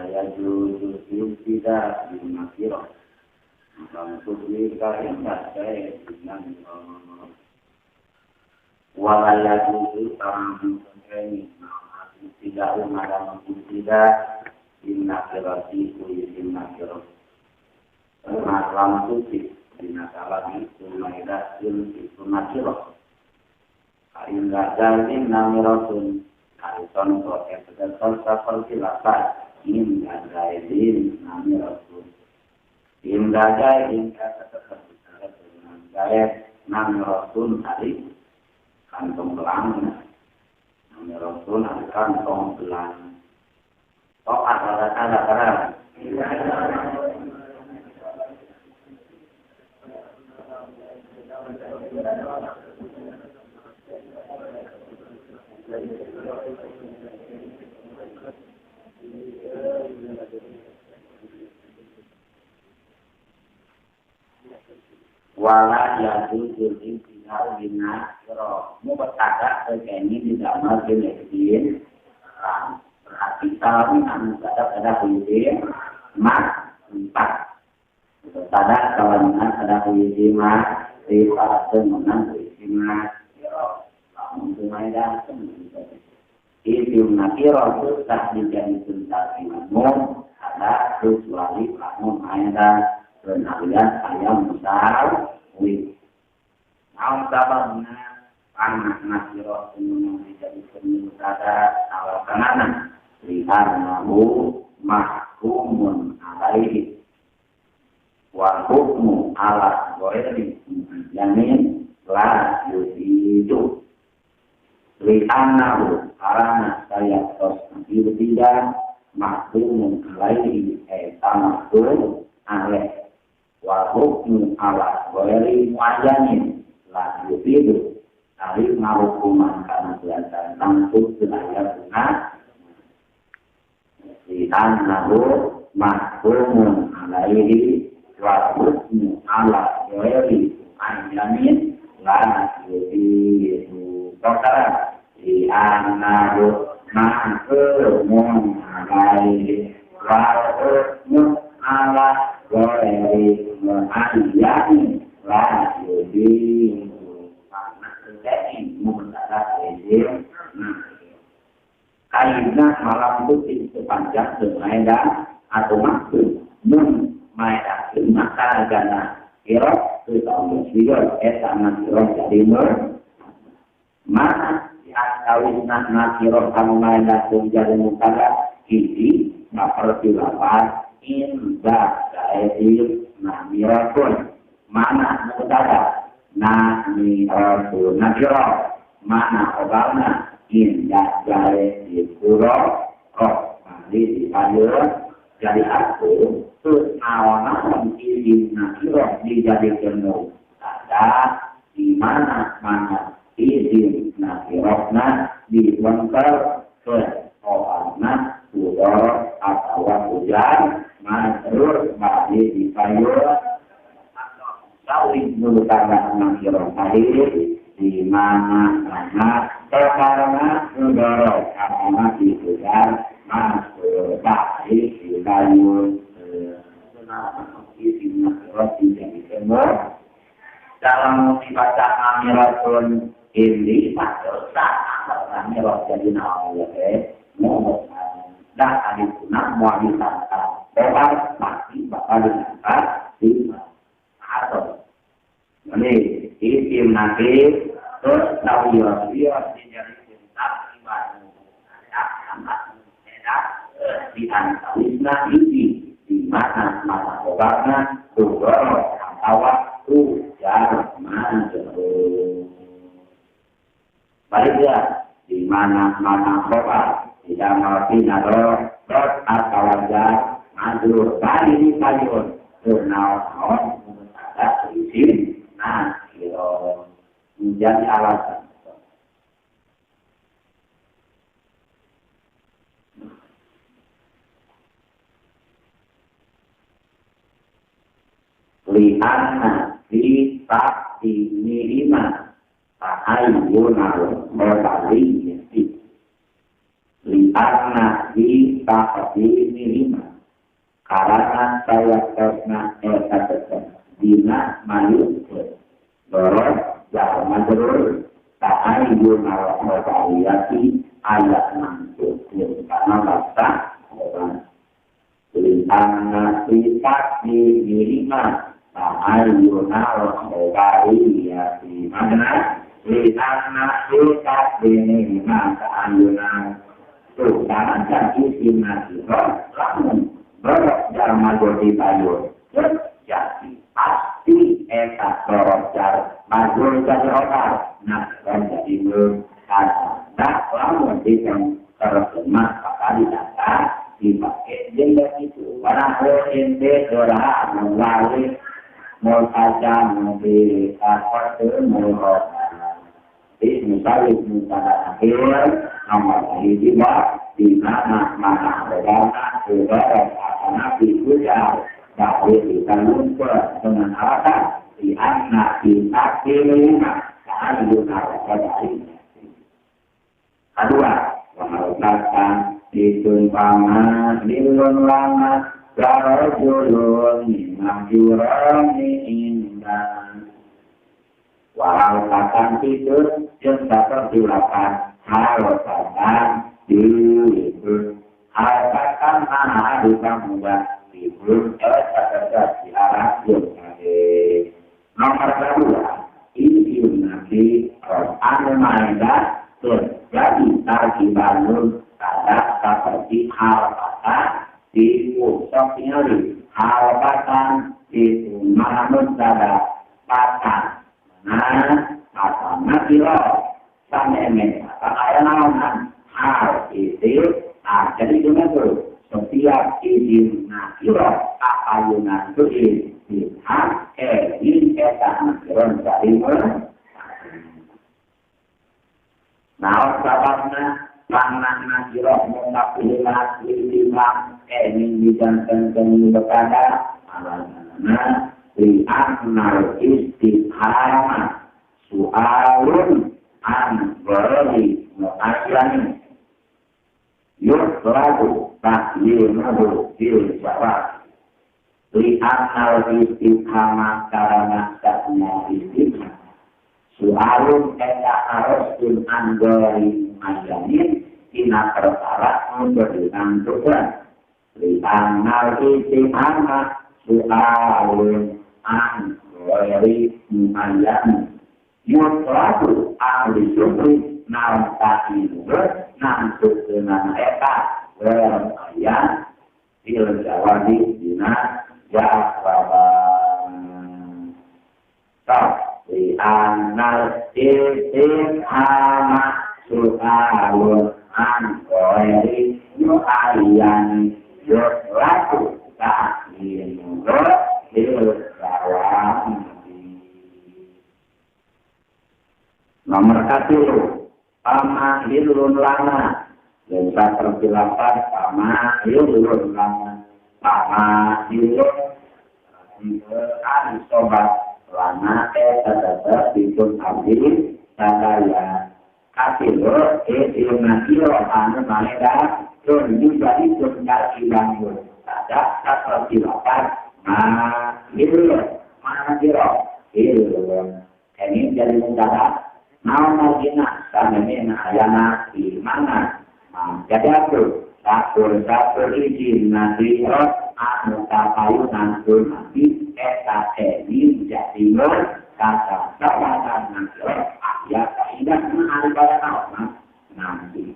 Wala yajuzu ibtida bil nakirah. Maka tusbika inda sayyidina wala yajuzu ta'amun tidak umara tidak binakirati binakirah. Malam tuti binakalan itu maidatin itu nakirah. Indah jalin namiratun harison kote tegasol seperti lapat indah jalin namiratun indah jalin kata tetap dengan gaya namiratun hari kantong belang namiratun hari kantong belang to'at ada karang wala yajuzul intihau binakirah mubtada terkini di dalam jenis berarti salaminan mubtada pada hiji ma empat mubtada salaminan pada hiji ma sifat menang hiji ma lamun tumaidah isim nakirah susah dijadikan umum ada kecuali lamun maidah penarian ayam besar wih naon sababna panah nakirah menang dijadikan mubtada alasanana li'annahu mahkumun alaihi wa hukmu ala ghairi mu'ayyanin la yufidu li'annahu karena saya tos tidak mahkumun alaihi eta mahkum alaih wa hukmu ala ghairi mu'ayyanin la yufidu ari ngahukuman kana belasan tangtu wilayah guna li'annahu mahkumun alaihi wa hukmu ala ghairi mu'ayyanin la yufidu perkara li'annahu mahkumun alaihi wa hukmu ala ghairi mu'ayyanin la yufidu kaina malam putih sepanjang semaida atau maksud mun maida maka gana kirot atau muslior eta nakirot jadi mur mana diantawis nakirot kamu maida jadi mubtada hiji seperti lapan indah saedir namiratun mana mubtada namiratun nakirot mana obalna indah jare di puro kok mandi di payung jadi aku terus naon-naon izin nakirah dijadikan mubtada di mana mana izin nakirahna dibongkar ke obalna puro atau hujan majrur mandi di payung sawit mubtada nakirah tadi di mana-mana karena mudorot karena dibuat masuk balik di kayu dalam dibaca amiratun ini masuk tak amirat jadi naon dah ada guna mau ditangkap orang pasti bakal ditangkap di atau ini isim nanti terus tahu ya dia dijadikan tak ibadah ada di antawisna ini di mana mana obatna tugoro atawa ujar majrur balik ya di mana mana obat tidak ngerti naro terus atau jar majrur balik di payun naon-naon ada isim nakirah menjadi alasan. Li'anna fi taqdimihima ta'ayyunal mutaliyyati. Li'anna di taqdimihima karana saya tosna eta tetep dina mayun dorot jar majrur ta'ayyun al-khabariyati ayat nangtukeun kana lafaz khobar. Li'anna di taqdimihima ta'ayyun al-khabariyati makna li'anna di taqdimihima ta'ayyun tuh karena isim nakirah lamun dorot jar majrur dipayun jadi pasti eta dorot jar majrur jadi khobar nakirah jadi mubtada lamun diterjemah maka dikata dipakai jender itu warna ente ora mulai multaja mobil kakor mulot misalnya mubtada akhir nomor hiji di mana mana berana ibarat akan diujar bahwa kita lupa dengan alasan di anak di akhirnya ta'ayyun al-khabariyah. Kedua, waharukatan ditumpama dilun lama warajulun mahjurani indah. Waharukatan tidur yang seperti harokatan dibun harokatan mana dikamudah dibun tetap di arah nomor kedua isim nabi anu maeda terjadi tarkibanun pada seperti harokatan di usok nyari harokatan itu manun pada patah nah patah nakiro sameme aya naonan hal itu jadi gimana tuh setiap izin nakiro apayunan itu izin hak izin eta nakiro dari mana naon sababna pangnah nakiro mutaqillah lima ini dijantenkeun bekada alasanna li annal istifhama su'alun an ghairi mu'ayyani yutraku ta'yinuhu bil jawab. Li annal istifhama karana satnya istifham su'alun eta arustun an ghairi mu'ayyanin tina perkara nu ditentukeun. Li annal istifhama su'alun an ghairi mu'ayyanin yutraku ahli syukri naon ta'inu nangtukeunana eta ayat bil jawabi dina jawaban. Tok li annal istifhama su'alun an ghairi mu'ayyani yutraku ta'inu bil jawabi. Nomor 1, pama hilun lana. Lensa tersilapan pama hilun lana. Pama hilun an sobat lana tetap dipun abdi sadaya. Katilu ilmu anu maeda tun juga dipun bangun. Ada tersilapan ma hilun ma hiro hilun. Ini jadi mubtada. Mau magina samemena ayana di mana jadi aku sakur izin nanti anu tapayunan nanti eta ini jadi kata sabatan nanti ya kaidah ari pada naon nanti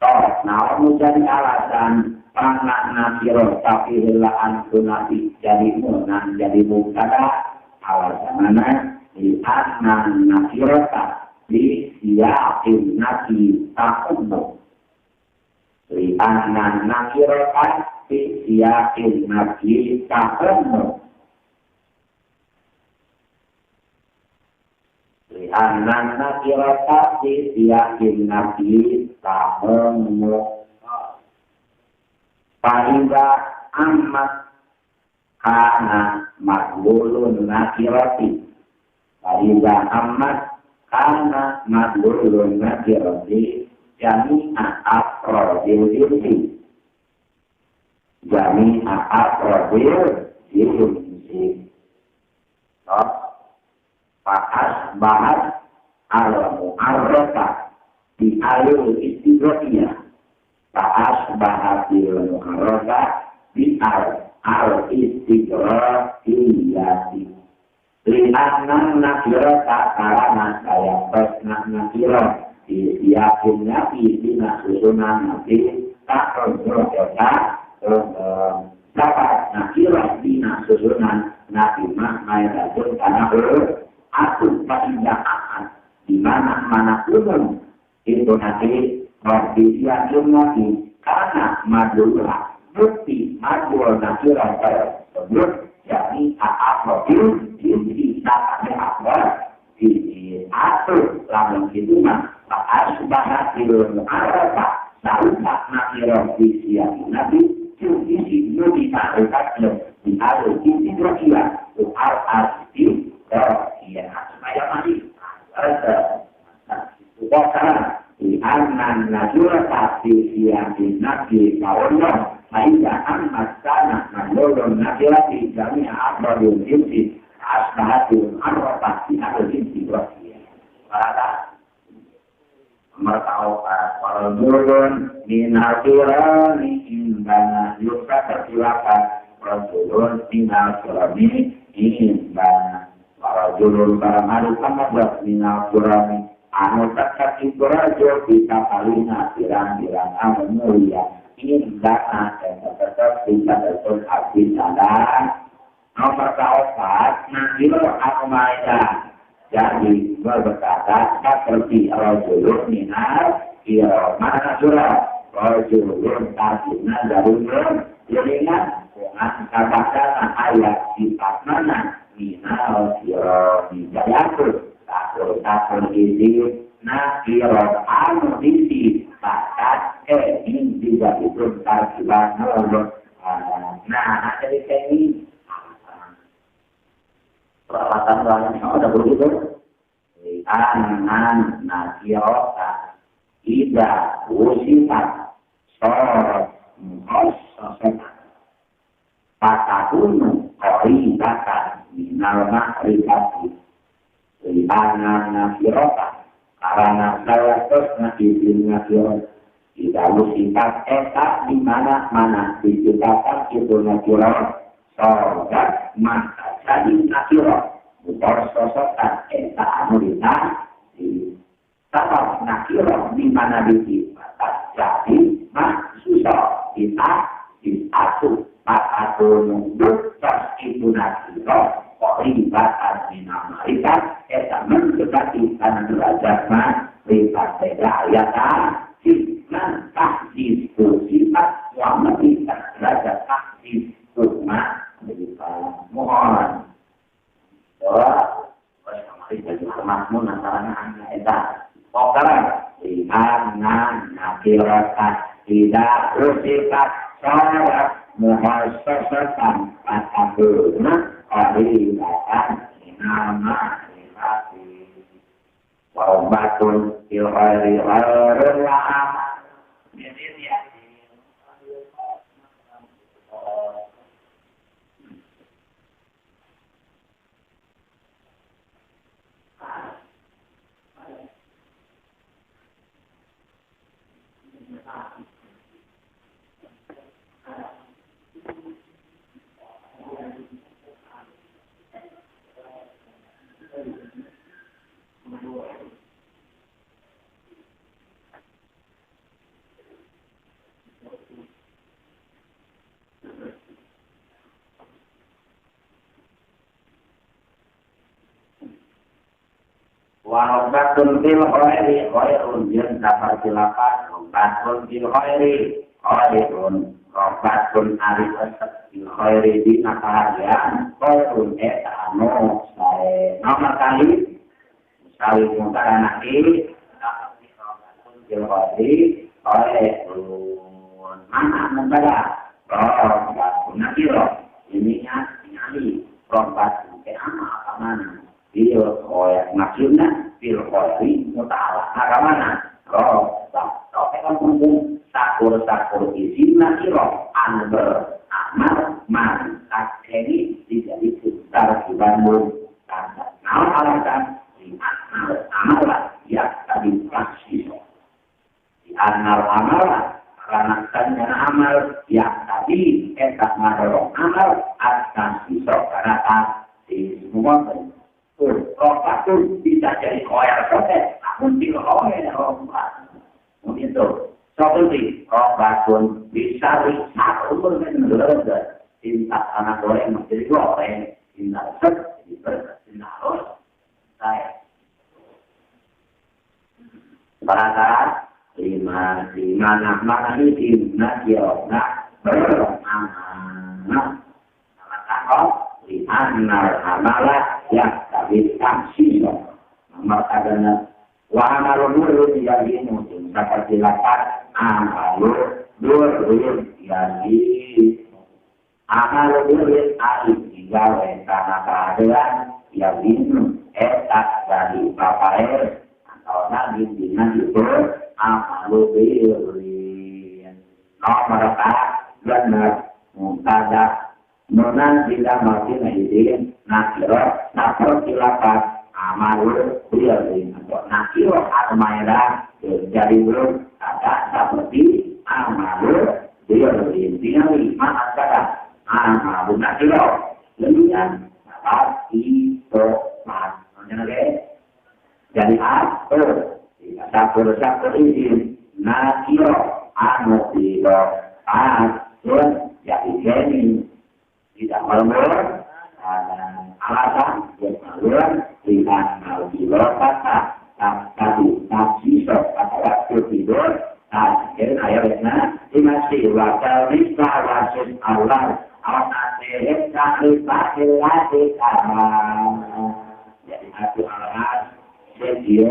toh naon jadi alasan pangna nakiro tapi helaan nabi jadi munan jadi mubtada alasanana di anna nakirota di siyaqin nabi ta'ummu li anna nakirata di siyaqin nabi ta'ummu li anna nakirata di siyaqin nabi ta'ummu fa'idha ammat kana madlulun nakirati fa'idha ammat karena madlulun nakirati jami'a afrodiha afrodil jinsi. Jami'a afrodil jinsi. Fa'as bahat al-mu'arrafa di alil istighroiyah. Fa'as bahat al-mu'arrafa di al-istighroiyah. Li'anna nakirata karana saya pesna nakira di siapin nabi dina susunan nabi tak rojo-rojo dapat nakira dina susunan nabi mah mayatun karena aku paindaan di mana-mana umum itu nanti di siapin nabi karena madullah bukti madul nakira tersebut yakni afrodil jinsi takane afrod diatur lamun kitu mah asbahatil mu'arrafa sarupa nakira di siapin nabi jinsi nu dimakrifat di alul jinsi rokia al asdi rokia supaya mati itu di anan najurata di siapin nabi kawono Faiza ammat kana mandolon nakirati jami'a afrodil jinsi asbahatil arrafah di alul jinsi rokia. Barata mertauka rajulun minal kirami imbana yuka tersilakan rajulun minal kirami imbana rajulun barang hari pamadat minal kirami anu tetap itu rajul bisa palina pirang-pirang anu mulia imbana dan tetap bisa betul abdi sadar. Nomor keempat nakiro anu maida jadi berkata seperti rajulun minal kirami mana surah rajulun tarjuna darunun jaringan dengan kata-kata ayat sifat mana minal kirami jayatur takul isi nakiro anu isi bakat ini juga itu tarjuna nah ada di sini peralatan lainnya udah begitu. Anan nakirota ida usifat sorot mukhasasatan fatakunu qaribatan minal ma'rifati. Anan nakirota karena saya terus izin nakirota ida usifat eta di mana-mana diciptakan itu nakirota sorot maka jadi nakirah mukhasasatan eta anu ditahdi sabab nakirah di mana disifat jadi maksusah kita diatur atau nuktas itu nakirah qaribatan minal ma'rifat eta mendekati kana derajat ma'rifat tega ayat man tahdisu sifat wa ma'rifat derajat tahdisu ma'rifat mohon bahwa mazmun antara eta pokaran li'anna nakirata tidak usifat syarat muhassasatan fatakuna qaribatan minal ma'rifati wa batun fil ghairi ghairil amal. Warobatun fil khairi khairun jeung sapertilapan robatun fil khairi khairun robatun ari resep fil khairi dina kahadean khairun eta anu sae. Nomor kali sekali mungkaran lagi robatun fil khairi khairun mana mubtada robatun nakira ini nya ningali robatun teh apa mana fil khair maksudna fil khairi muta'ala mana roh tak kan kumpul sakur isim nakiro anu beramal mantap ini dijadikan tarkiban mubtada. Naon alasan di anal amalan ya tadi praksis di anal amalan karena tanya amal yang tadi eta ngarorong amal atas isok karena di semua tuh bisa jadi koer soket namun diloe robat begitu seperti robatun bisa satu menurut tinta anak goreng menjadi goreng tinta set jadi bertinta harus saya barangkali lima lima nama ini nakirona beramal nama li'annal amala yang tadi taksir nomor adana wa amalun nurun yalinu seperti lapat amalun nurun yalinu amalun nurun alif digawe karena keadaan yalinu etak dari bapak atau nabi dina itu amalun nurun nomor benar mubtada Nunan tidak mati izin nakiro nakiro silakan amalul bilin atau nakiro atmaira jadi belum ada seperti amalul bilin tinggal lima antara amalul nakiro demikian seperti tomat jadi apa satu izin nakiro anu tidak atun jadi geni tidak melembur, alasan bermaluan dengan mau kata tadi taksisok atau waktu tidur akhir ayatnya dimasih wakal nisa wasus Allah al-nasihim takrifahillati karam jadi aku alas sedia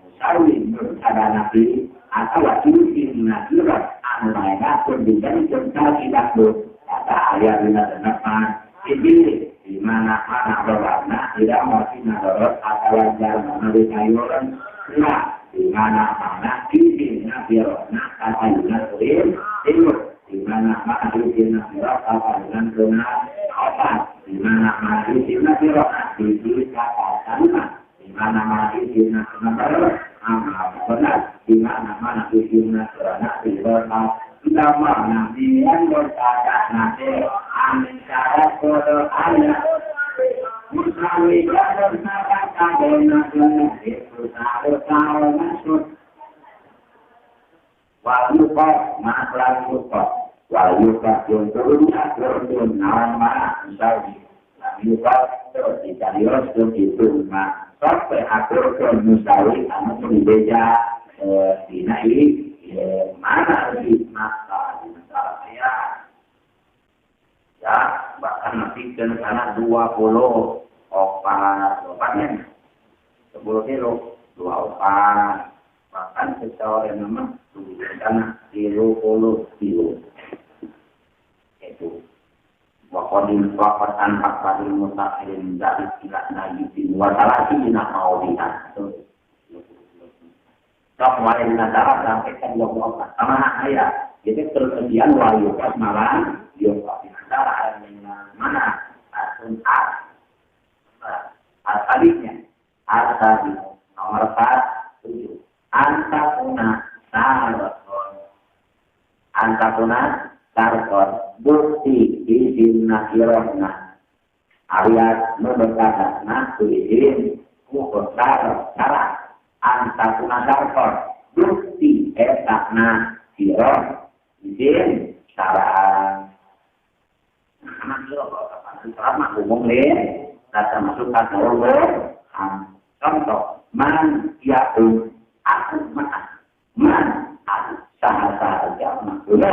musawin berkata nabi atau wakil nakirat anu lainnya pun dijadikan tidak kata ayat lima depan ini di mana mana berwarna tidak mesti nadorot atau wajar mana di sayuran nah di mana mana di nabirona kata yunan turin timur di mana mana di nabirona kata yunan kena apa di mana mana di nabirona di kata lima di mana mana di nabirona amal benar di mana mana di nabirona di nama nabi yang berkata nanti antara kodo ayat musawi jalur sahabat kadena itu tahu tahu masuk wal yuqa maklan yuqa wal yuqa junturun akurun nama musawi yuqa dicarios itu mak sampai akurun musawi anu beja dinai mana lebih masa ya ya bahkan nanti ke sana 24 opatnya 10 kilo 24 bahkan secara nama sana 30 kilo itu waqadil waqad anfaq fadil mutaqin dari ilah najibin wa talatina maudihan sok walin nasara sampai kan 24 sama ayat jadi tersekian wal yukas malam yukas nasara mana atun asalnya asal nomor 4 antakuna sarkon antakuna sarkon bukti izin nakirona ayat berkata nah izin ukur syarat antakuna sarkon bukti etakna siro izin syarat nah siro syarat mah umum leh termasuk kata Allah contoh man yakun aku makan man aku saha-saha maksudnya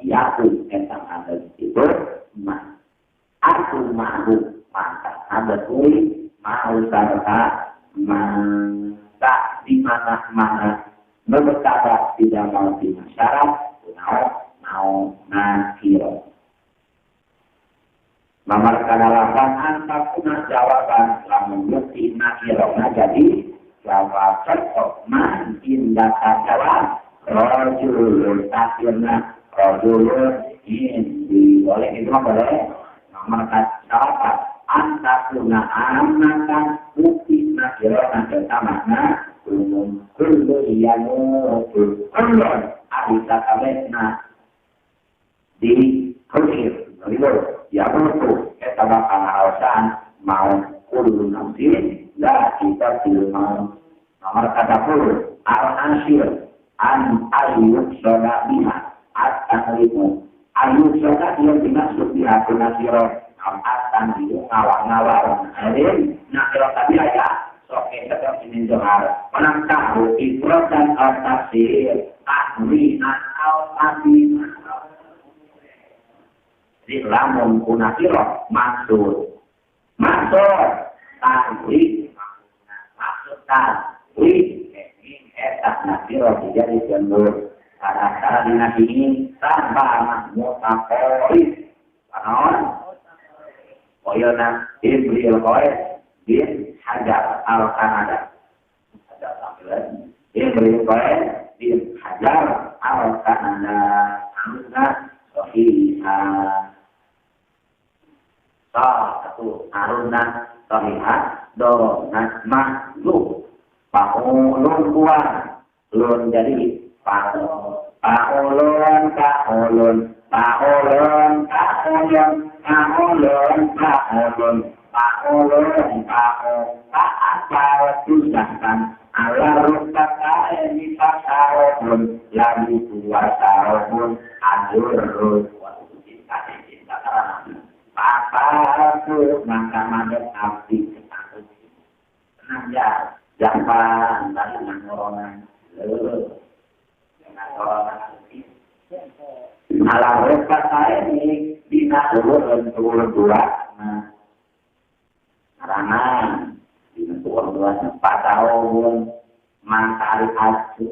yakun tentang ada itu man aku mahu maka ada tuli mau sarta man tak di mana-mana berkata tidak mau di masyarakat mau nakiro nomor kedalapan antakuna jawaban lamun bukti nakirona jadi jawab contoh man indah jawab rajulun takdirna rajulun ini boleh itu mah boleh nomor salapan antakuna amatan bukti nakira nakira makna umum kullu yamutu kullun abisa kabehna di kulir yamutu eta bakal ngaraosan mau kullu nafsin la kita mau nomor 30 al-asyir an ayyub sholat biha at-tahrimu ayyub sholat yang dimaksud biha kunasiro at-tahrimu ngawang-ngawang jadi nakiro tadi aja sok eta ini johar menang tahu ifratan al-tafsir tahriman al-tahriman jadi lamun kunasiro maksud maksud tahrim maksud tahrim eta nakiro dijadi jemur cara-cara dina ini tanpa mutaqorib panon koyona Ibril Qais bin Hajar al-Kanada ada tampilan Ibril Qais bin Hajar al-Kanada anna sahihah satu aruna sahihah donat mahzuf paulun kuat lun jadi paulun paulun paulun paulun paulun paulun paulun paulun tusahkan ala rukata ini pasarobun lagi tua sarobun ajurun cinta cinta karena papaku maka madet abdi tenang ya jangan tadi nang corona ala rukata ini dina ulun dua nah karangan dina ulun dua empat tahun matahari acu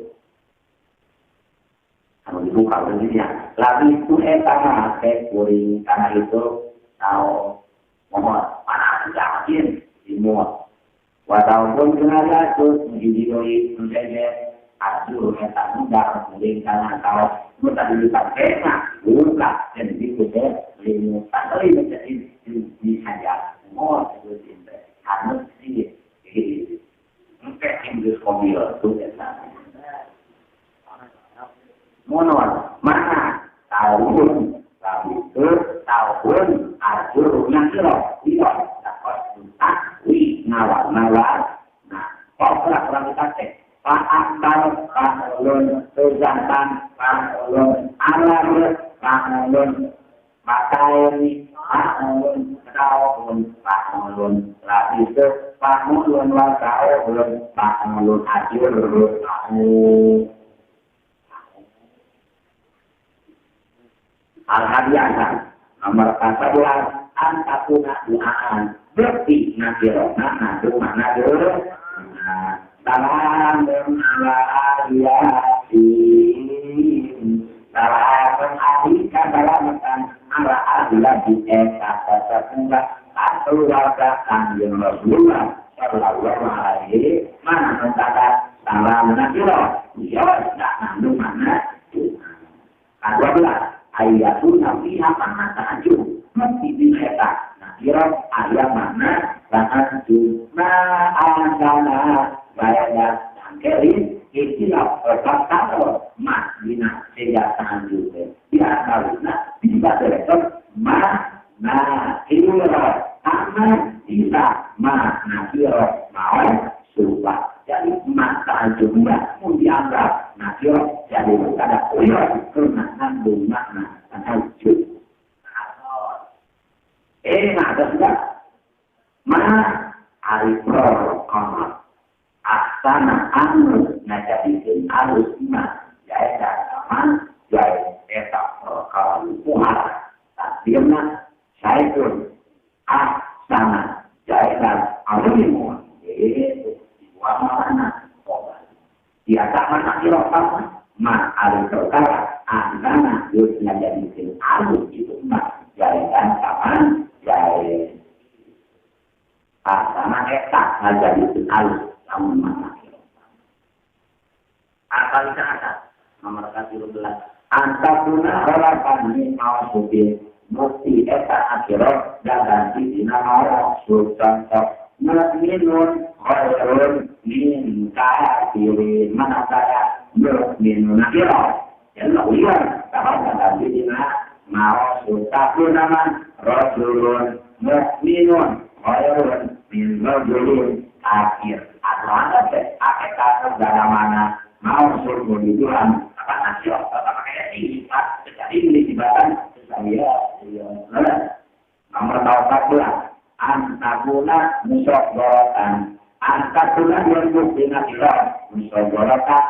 kalau dibuka begini ya lalu itu eta make kuring karena itu tau mohon panas yakin dimuat walaupun kena jatuh menjadi doi menjadi acu eta mudah kuring karena tau nu tadi dipakai nah buka dan dikude limutan deui menjadi dihajar mohon itu cinta anu sih engke Inggris mobil tuh eta monon mana tahun lalu itu tahun ajur nakiro iya takos takwi ngawal-ngawal nah kok kurang dipakai Pak Paulun Tuzatan Paulun Alar Paulun Makaini Paulun Taulun Paulun Lapisu Paulun Wataulun Paulun Ajur Paulun Al-Hadiyah nomor 14 antakuna duaan berarti nakirona ngandung makna doa salam ala aliyasin salam alika salamatan ala ahli eta satungga keluarga kanjeng Rasulullah sallallahu alaihi mana kata salam nakiro ya tak ngandung makna doa 12 ayatun fiha makna ta'ajub mesti dicetak nakiro ayat makna ta'ajub ma asana bayada tangkelin istilah kata ma dina sehingga ta'ajub ya kawina bisa direktur ma nakiro ama bisa ma nakiro mau sumpah jadi ma ta'ajub mau dianggap nakiro jadi ada uyur karena ngandung makna ta'ajub nah ada sudah ma alifror qamar asana anu ngajadikeun alus ma jaeta sama jaeta perkara muhara takdirna saitun asana jaeta alimu itu dua mana biasa mana kira ma alif perkara asana geus ngajadikeun alus itu ma jaeta sama jae asana eta ngajadikeun alus lamun mana akal kata 17 antakuna harapan min mausufin mukti eta akhirat daganti dina mausuf contoh mukminun khairun min kafirin mana kaya mukminun akhirat yang ulian kalau daganti dina mausuf takuna man rajulun mukminun khairun min rajulin kafir atau anda teh akhirat dalam mana mausuf munduran apa nakiro apa kayak sifat jadi disebabkan saya ya nomor 14 antakuna musabbaratan antakuna yang bukti nakiro musabbaratan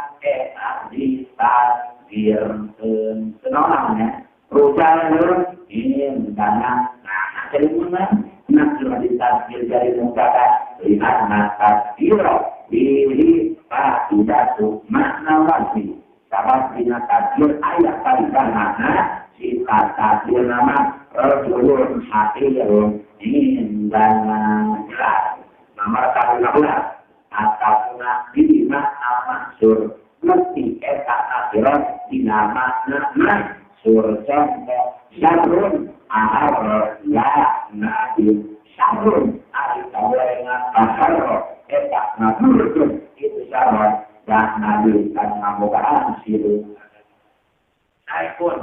ditasdirkeun kenaon rujalun in dana nah jadi mana nakiro ditasdir dari mubtada lihat tasdiro bihi fa'idatu makna wasfi sabab dina takdir ayat kalian makna sifat takdir nama rajulun hakirun indana jelas nomor 16 ataupuna di makna maksur mesti eta akhirat dina makna maksur contoh syarrun ahar la nabi syarrun ari kawerengan ahar eta ngaburdun itu syarrun dan nabi kan ngabogaan siru saipun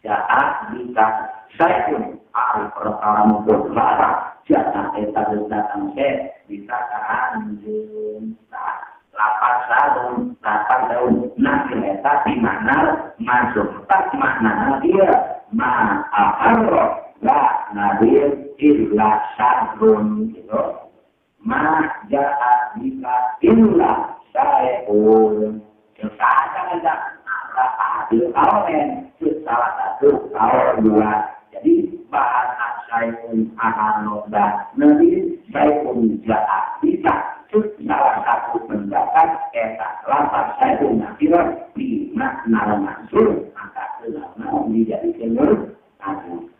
jaat bika saipun ari perkara mungkur lara jatah eta datang se bisa ka anjeun lapan sarung lapan daun nabi eta di mana masuk tak makna dia ma aharra la nabi illa syarrun gitu ma jaat bika illa saepun saja aja adil kaolen salah satu kaol dua jadi bahasa saepun ahanoda nabi saepun jaat bisa salah satu pendapat eta lapan saepun nakira di makna mansur maka mau dijadikan aku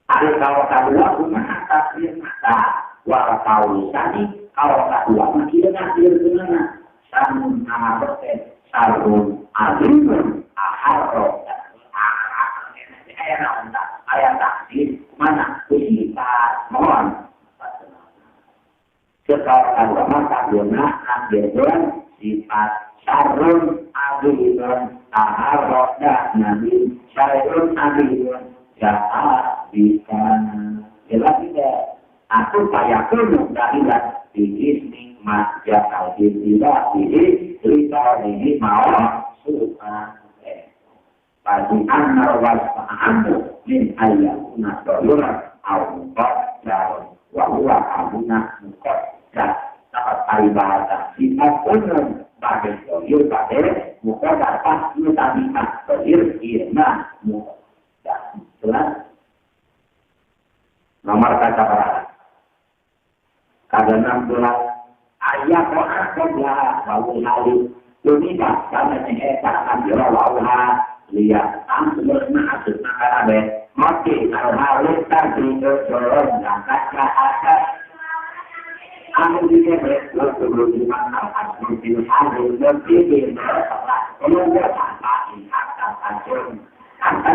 ada kalau kedua kumaha tafsir mata wa kaulisani kalau kedua mah kieu nakir kumaha sanun amarot sarun alimun aharro aya naon tah aya takdir mana sifat mohon sekal kedua mah takdirna nakirkeun sifat sarun alimun aharro nabi sarun alimun jaat bisa jelas tidak aku payakun dahilan biisni masjid al-tidak bihi ini mau suka pasti annar wasfa'amu min ayyakuna doyura au muqaddar wa huwa abuna muqaddar dapat paribahasa sifat umum bagai doyur bagai muqaddar pasti tadi doyur irna muqaddar jelas nomor kata berapa? Kada 16 ayat qabla wa hali lumita kana eta anjira wa lihat amsul ma'asud nakarabe mati al-halik tadi jorong langkat ke atas anu dikebek sebelum dimakna asmul halim lebih berapa hatta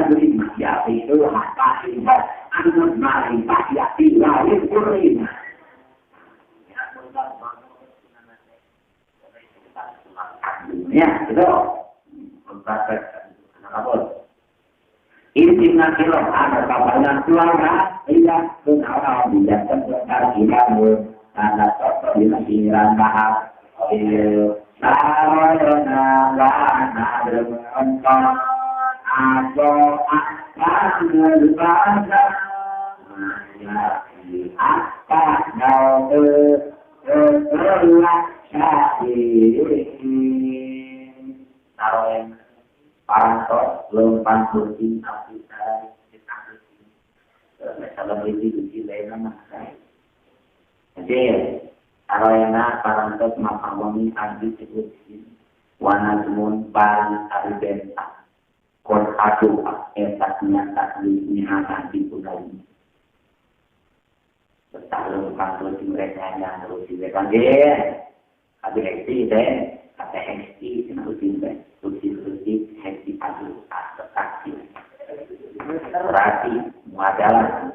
ya itu hatta itu anu marifat ya ilahi kurina dunia itu mempraktek anak inti nakiro ada kabarnya keluarga iya kenal dia sebentar ilamu tanda sosok di siniran bahas sarana wana dementon atau akan berbahasa apa kau terlah syahirin taroen parantos lompan kursi api salam itu di lain mah jadi taroena parantos mapawami abdi kursi wana jumun bali ari bentang kon adu eta nyata di hati kudai bertahan pantul di mereka yang terus di mereka deh abdi eksti deh kata eksti terus di mereka Leutik-leutik hek diadu kaki. Berarti muadalah.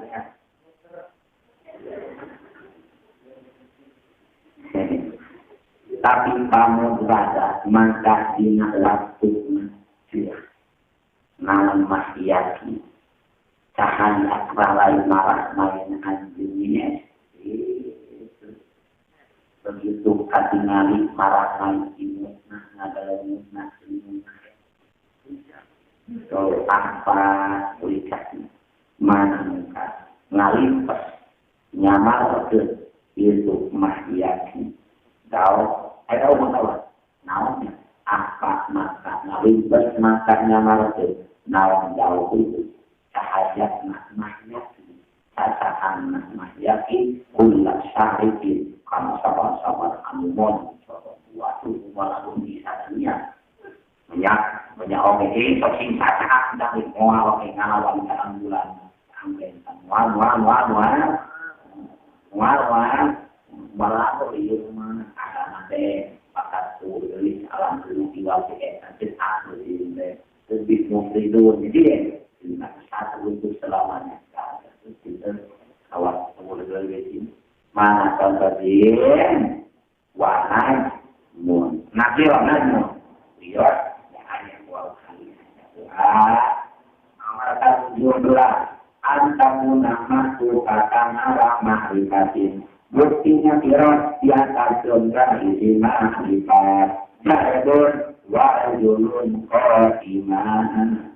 Tapi kamu berada maka dina waktu masih naon mahyaki cahaya akralai marah main anjingnya begitu katingali marah main imut nah ngadalemut nah imut so apa ulikati mana muka ngalimpes nyamar ke itu mahyaki kau ayo mau naon apa maka ngalimpes maka nyamar ke naon jauh itu cahaya mahyaki cacaan mahyaki kulla syarikin kamu sabar-sabar anu mon waktu walaupun bisa dunia banyak banyak oke sok sing cacaan dari moal oke ngalawan dalam bulan sampai moal moal moal moal moal moal walau ieu mah agama teh bakat tulis alam dulu diwaki eta teh aku teh lebih mufridun jadi satu untuk selamanya kita awas mulai mana contohnya warna mun nakir najmun lihat hanya dua kali nomor 17 antamuna masukatan ala mahrifatin buktinya kira di atas jumlah isi mahrifat jadun wa rajulun qa'iman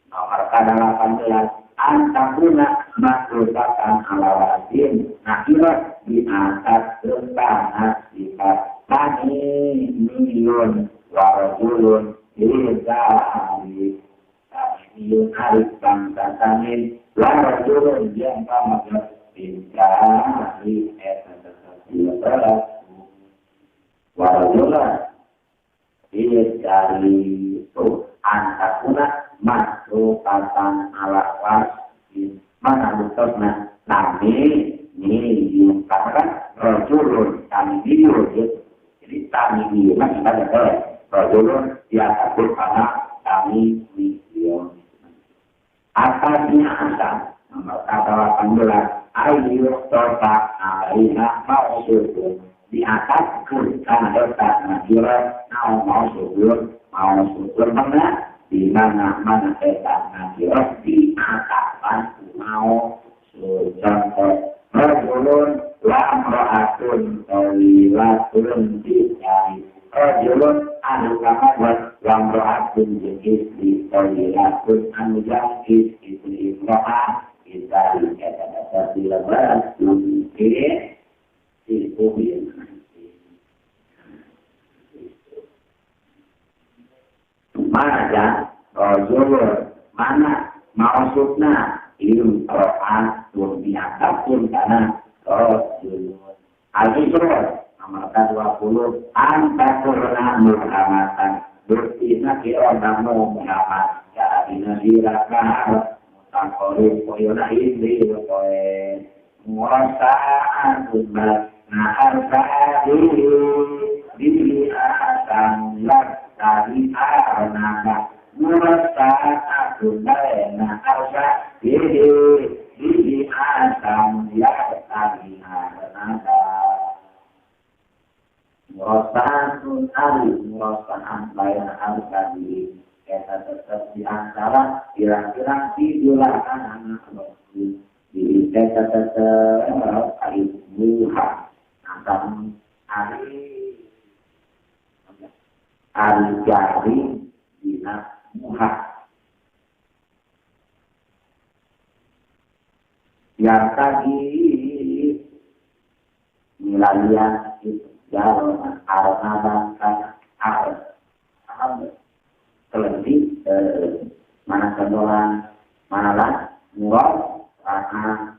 nomor 18 antakuna makhlukatan ala wasin nakira di atas tentang sifat tani miyun warajulun izari miyun arif bangsa tanin warajulun yang pamaknya bintari warajulun izari itu antakuna makhlukatan ala wasin mana lututna nami miyun karena rajulun kami miyun jadi kami miyun kita ada rajulun dia takut karena kami miyun atasnya asal nomor 18 ayu toba alaiha mausulun di atas karena letak nakira nau mausulun mausulun mana di mana mana eta nakira di atas mau contoh rajulun wa imra'atun tawilatun dicari rajulun anu kamawan wa imra'atun jeung istri tawilatun anu jangkis istri imra'ah dicari eta dasar dilebat mungkin itu mana ya rajulun mana maksudna imro'atun diatapun karena rajulun al-isra nomor 20 antakurna murhamatan buktina kira namu Muhammad ka'adina sirakah mutaqorib koyona indri koe murasa'atun nahar sa'adihi bibi asan lak tadi arnaka murasa'atun nahar sa'adihi bibi asan lak tadi arnaka murasa'atun ari murasa'an lain al-kadi eta tetap di antara pirang-pirang tidulakan anak rasul di eta tetap ari muha antara ari ari jari dina muha yang tadi milalian itu jalan arnaban kana ar kelebih mana contohan mana lah murah karena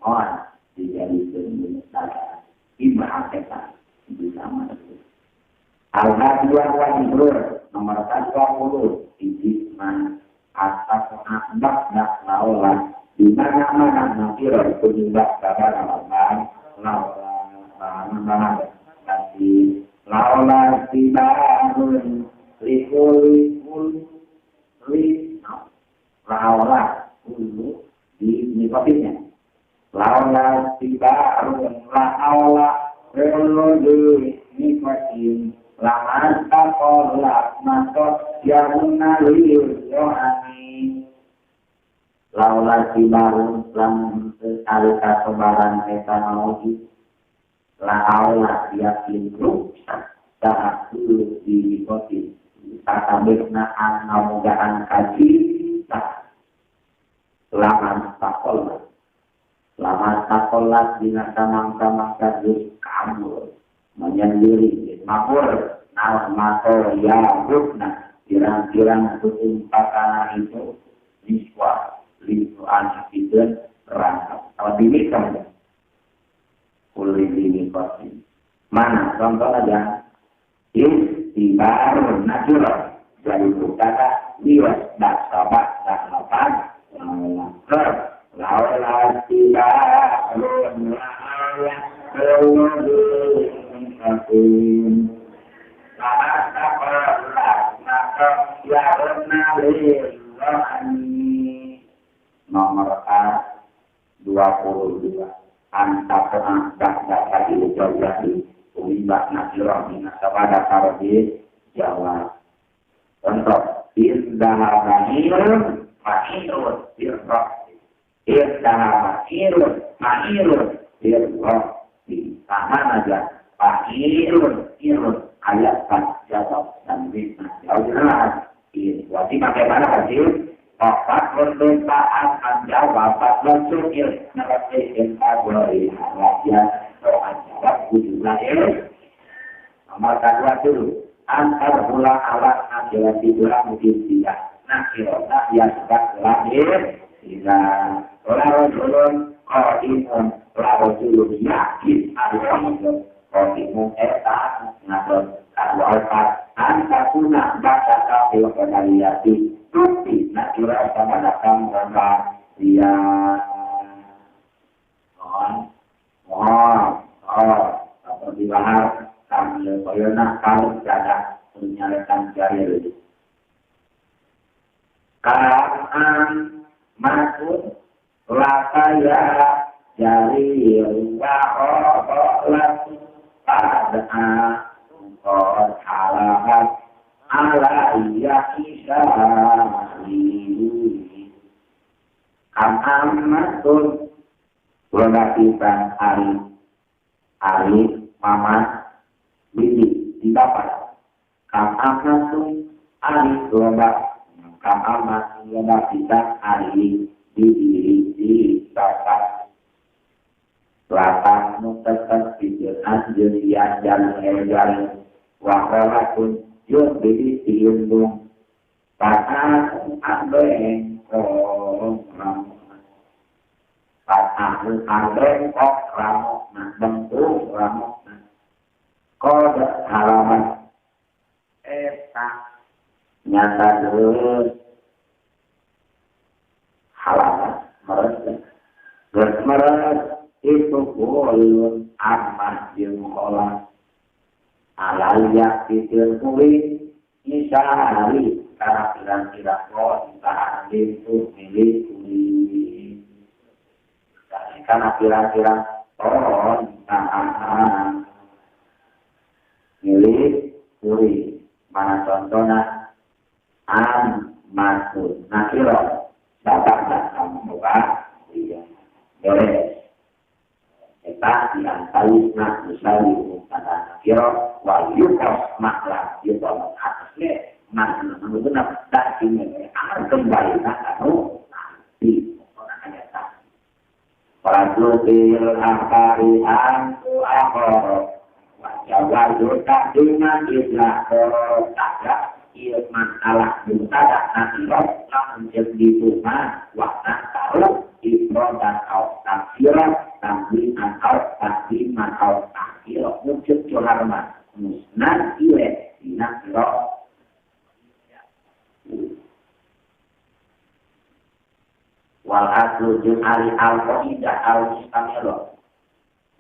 orang dijadikan ibah eta bisa masuk al-hadiyah wa ibrur nomor 20 iji man atas akbak dak laolah di mana-mana nakira penyembah pada lawan laolah mana nanti laolah tiba Tibarun likuli li laola ulu di nikotinnya laola tibarun laola ulu di nikotin laman takola matos yaruna lil rohani laola tibarun lamun alika sobaran eta maujud laola yakin ruksa saat ulu di nikotin sakabehna ngabogaan kaji laman takolat dina samangsa-mangsa geus kabur menyendiri mabur naon mato ya rukna pirang-pirang tumpakana itu niswa lisan pikeun rangkap kalau dinikah kulli dinikotin mana contoh aja istibar natural dari kata liwas dasabah daslapan laula tibarun laula nomor A 22 antara dah di ulibah nakirah minasabada karbi Jawa contoh indah banirun ma'irun birroh indah ma'irun ma'irun birroh di tahan aja ma'irun irun ayat jawab dan bitna jawab wajib bagaimana hasil opat berdoaan jawab langsung il ngerti intagori ya soal jawab ujungnya nomor kedua dulu antar pula alat nakira tidur mungkin tidak nakira ya sudah lahir tidak larojulun qadimun larojulun yakin ada qadimun eta ngatur kadua opat antakuna baca kafil qadariyati bukti nakira sama datang sama dia atau dibahas sambil koyona kalau tidak menyalakan jari karan masuk lakaya jari wa pada halaman ala iya isari amatul relativan ari ari mama bibi di bapak amatul ari loba amatul loba kita ari bibi di bapak lapan nu tetep pikeun anjeun diajar jalan waholatun yun bibi diundung patah ambeng patah ambeng kok ramok bengkung ramok kode halaman eta nyata geus halaman meres geus meres itu kulun amah jeung olah alaya pikeun kulit isari karena pirang-pirang kok itu milik kulit karena pirang-pirang tahan milik kulit mana contohnya am masun nakiro bapak datang muka iya beres eta diantawisna misalnya pada nakiro wal yukos makla yukos atasnya makna benar tak ini akan kembali tak tahu nanti Rajulil akari antu akhor wajawaju takdiman islah tak ilman alah muntada nakiro lamun jadi rumah wakna tahu ifrodan au taksira takdiman au takdiman au taksira mungkin curharma musnad ile dinakiro wal aslu jeung ari al-qaidah al-mustamiro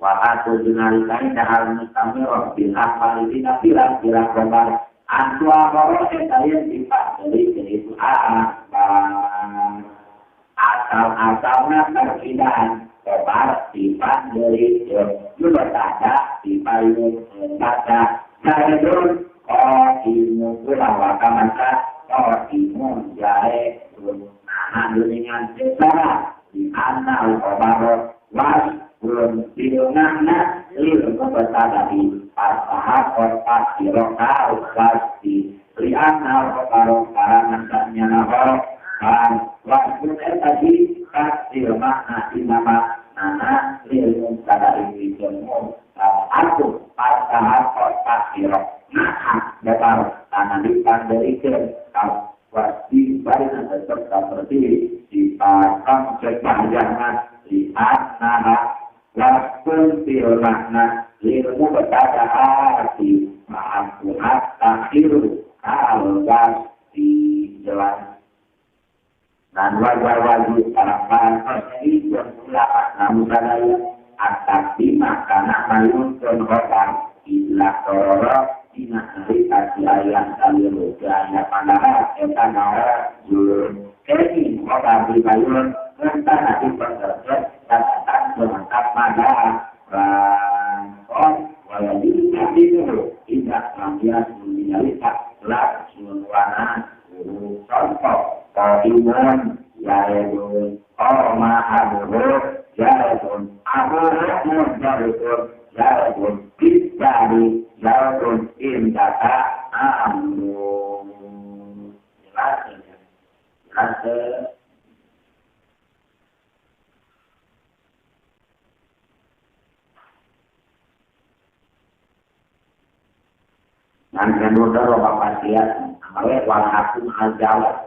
wal aslu jeung ari kaidah al-mustamiro bil afali dina pirang-pirang kabar Antua koro eta yen sifat dari itu asal-asalna terkidan kobar sifat dari mubtada dipayun mubtada zaidun qaimun kula maka qaimun jae nah dengan secara di anna al-khabar was belum bilangna lil mubtada di pasahakot pasirokal pasti lianna al-khabar karena saknya nahor kan wasbun tadi kasih makna inama nana lil mubtada ini jemu aku pasahakot pasirok nah datar tanah dipanderikan pasti baik tetap seperti dipasang sepanjangan lihat nah langsung fil makna lil mubtada arti ma'akuhat takhiru al pasti jelas dan wajar wajib para ini ulama namun sadaya atas karena mayun konhotan ilah tororo dina hari kasih ayat kaliru ayat panara eta nawa jurun kini kota dibayun entah nanti pengertian catatan mantap pada rangkon walaupun itu tidak lampias menyalita langsung warna contoh kaimun yaidun qoma abuhu yaidun abuhu yaidun yaidun bisari yaidun indaka amru jelas jelas dan kedua loba pasien amawe wal hakum al jawab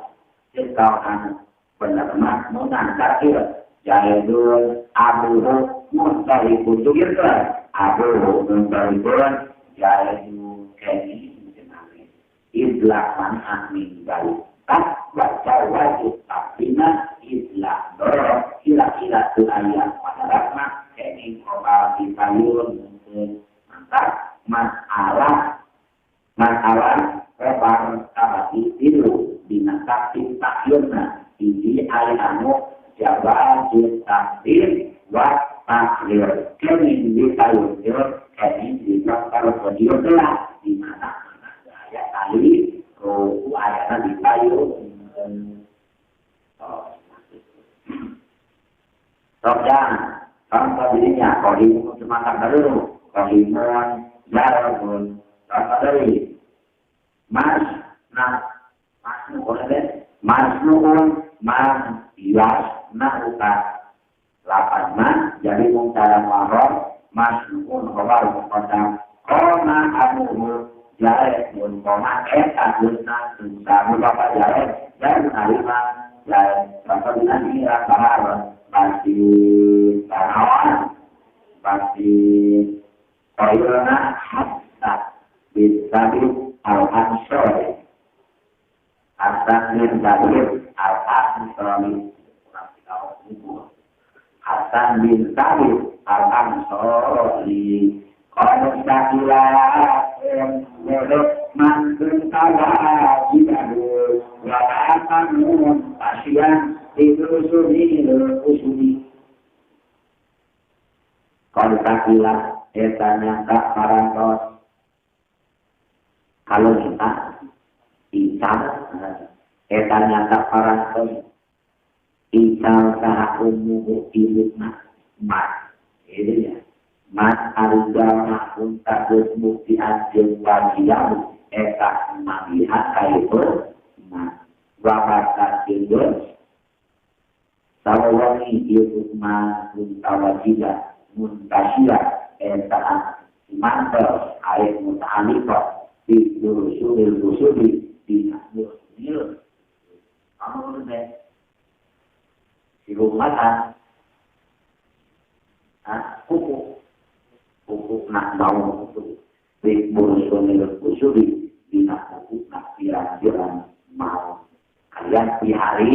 kau anu bener mah menang takir jaidun abuhu muntalikun gitu abuhu muntalikun jaidun keni idlak man'ah min balik tak baca wajib takdimah idlak dorong kira-kira tu ayat pada rahmah keni kobal dipayun mungkin mantap masalah masalah rebar kabati tilu dina takdim takyunna hiji anu jawazul takdim wa takhir kening dipayun kening dipakar video telah di mana ayat kali ruku ayatna dipayun Tokjang contoh dirinya kohimun semangat dulu kohimun jarabun contoh dari mas nah masnuun masnuun man yas nauka lapan man jadi mungkara muarab masnuun khabar muqaddam qoma abuhu jae mun qoma eta guna sabu bapak jae dan narima jae contoh dina bahar pasti tanawan pasti qailna hatta bisabi al-ansori Hasan bin Thabit al-Ansori Hasan bin Thabit al-Ansori qala sakila man kuntawa jibahu wa ta'amun pasien diusuni usuni qala sakila eta nyangka parantos kalau kita ical eta nyata parantos ical saha umuhu ibuna mas ini ya mas arujal unta bukti anjeun wajiyahu eta malihat kaitu mas wabata jeung sawawangi ieu mas unta wajibah muntasya eta mantel ayat muta'alliqah di usulil usuli di usul kamu udah di rumah kuku kuku nak bau di usulil usuli di kuku nak pirang-pirang mau kalian di hari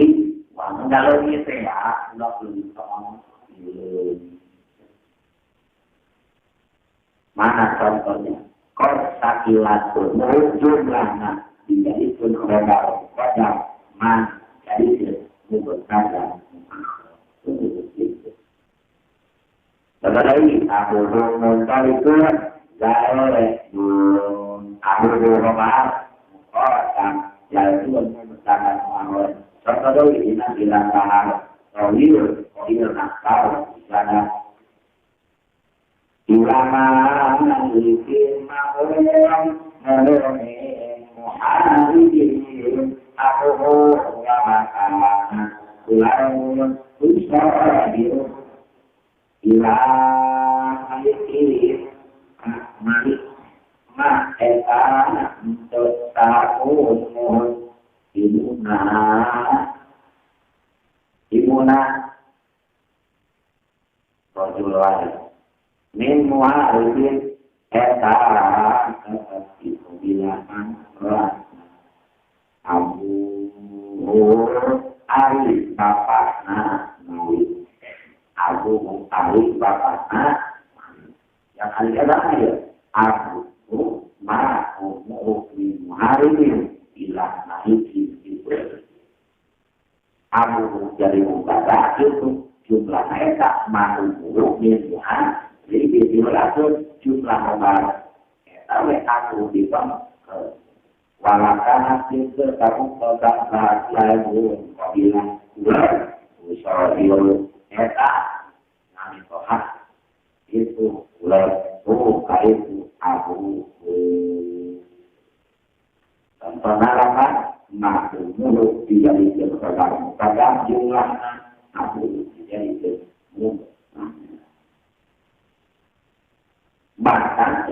uang kalau gitu ya udah belum mana contohnya Kor sakilatun jumlahna dijadikeun khobar qadam man jadikeun mubtada. Tetapi aku muntalikun zairun aku khobar qadam jadikeun mubtada muakhir. Contoh deui dina bilang bahar tawil tawil nakal sana ulama malikin ma'ulam mu'min mu'alidin aku wa makana ulam usadiru ila malikin malik ma eta ta'un imuna imuna rajul min mu'arifin eta itu bilangan Abu Ali bapakna Malik Abu Ali bapakna yang Ali ada ya Abu Ma'u min mu'arifin ilah naiki itu Abu jadi mubtada itu jumlah eta ma'u min mu'arifin jadi diulaskan jumlah khobar eta we aku dipang walakana tinta kamu kota lagu kabilah ular usahiru eta nami tohah itu ular itu abu contohna lapan ma'umuru dijadikan khobar mubtada jumlahna abu dijadikan mubtada. Bahkan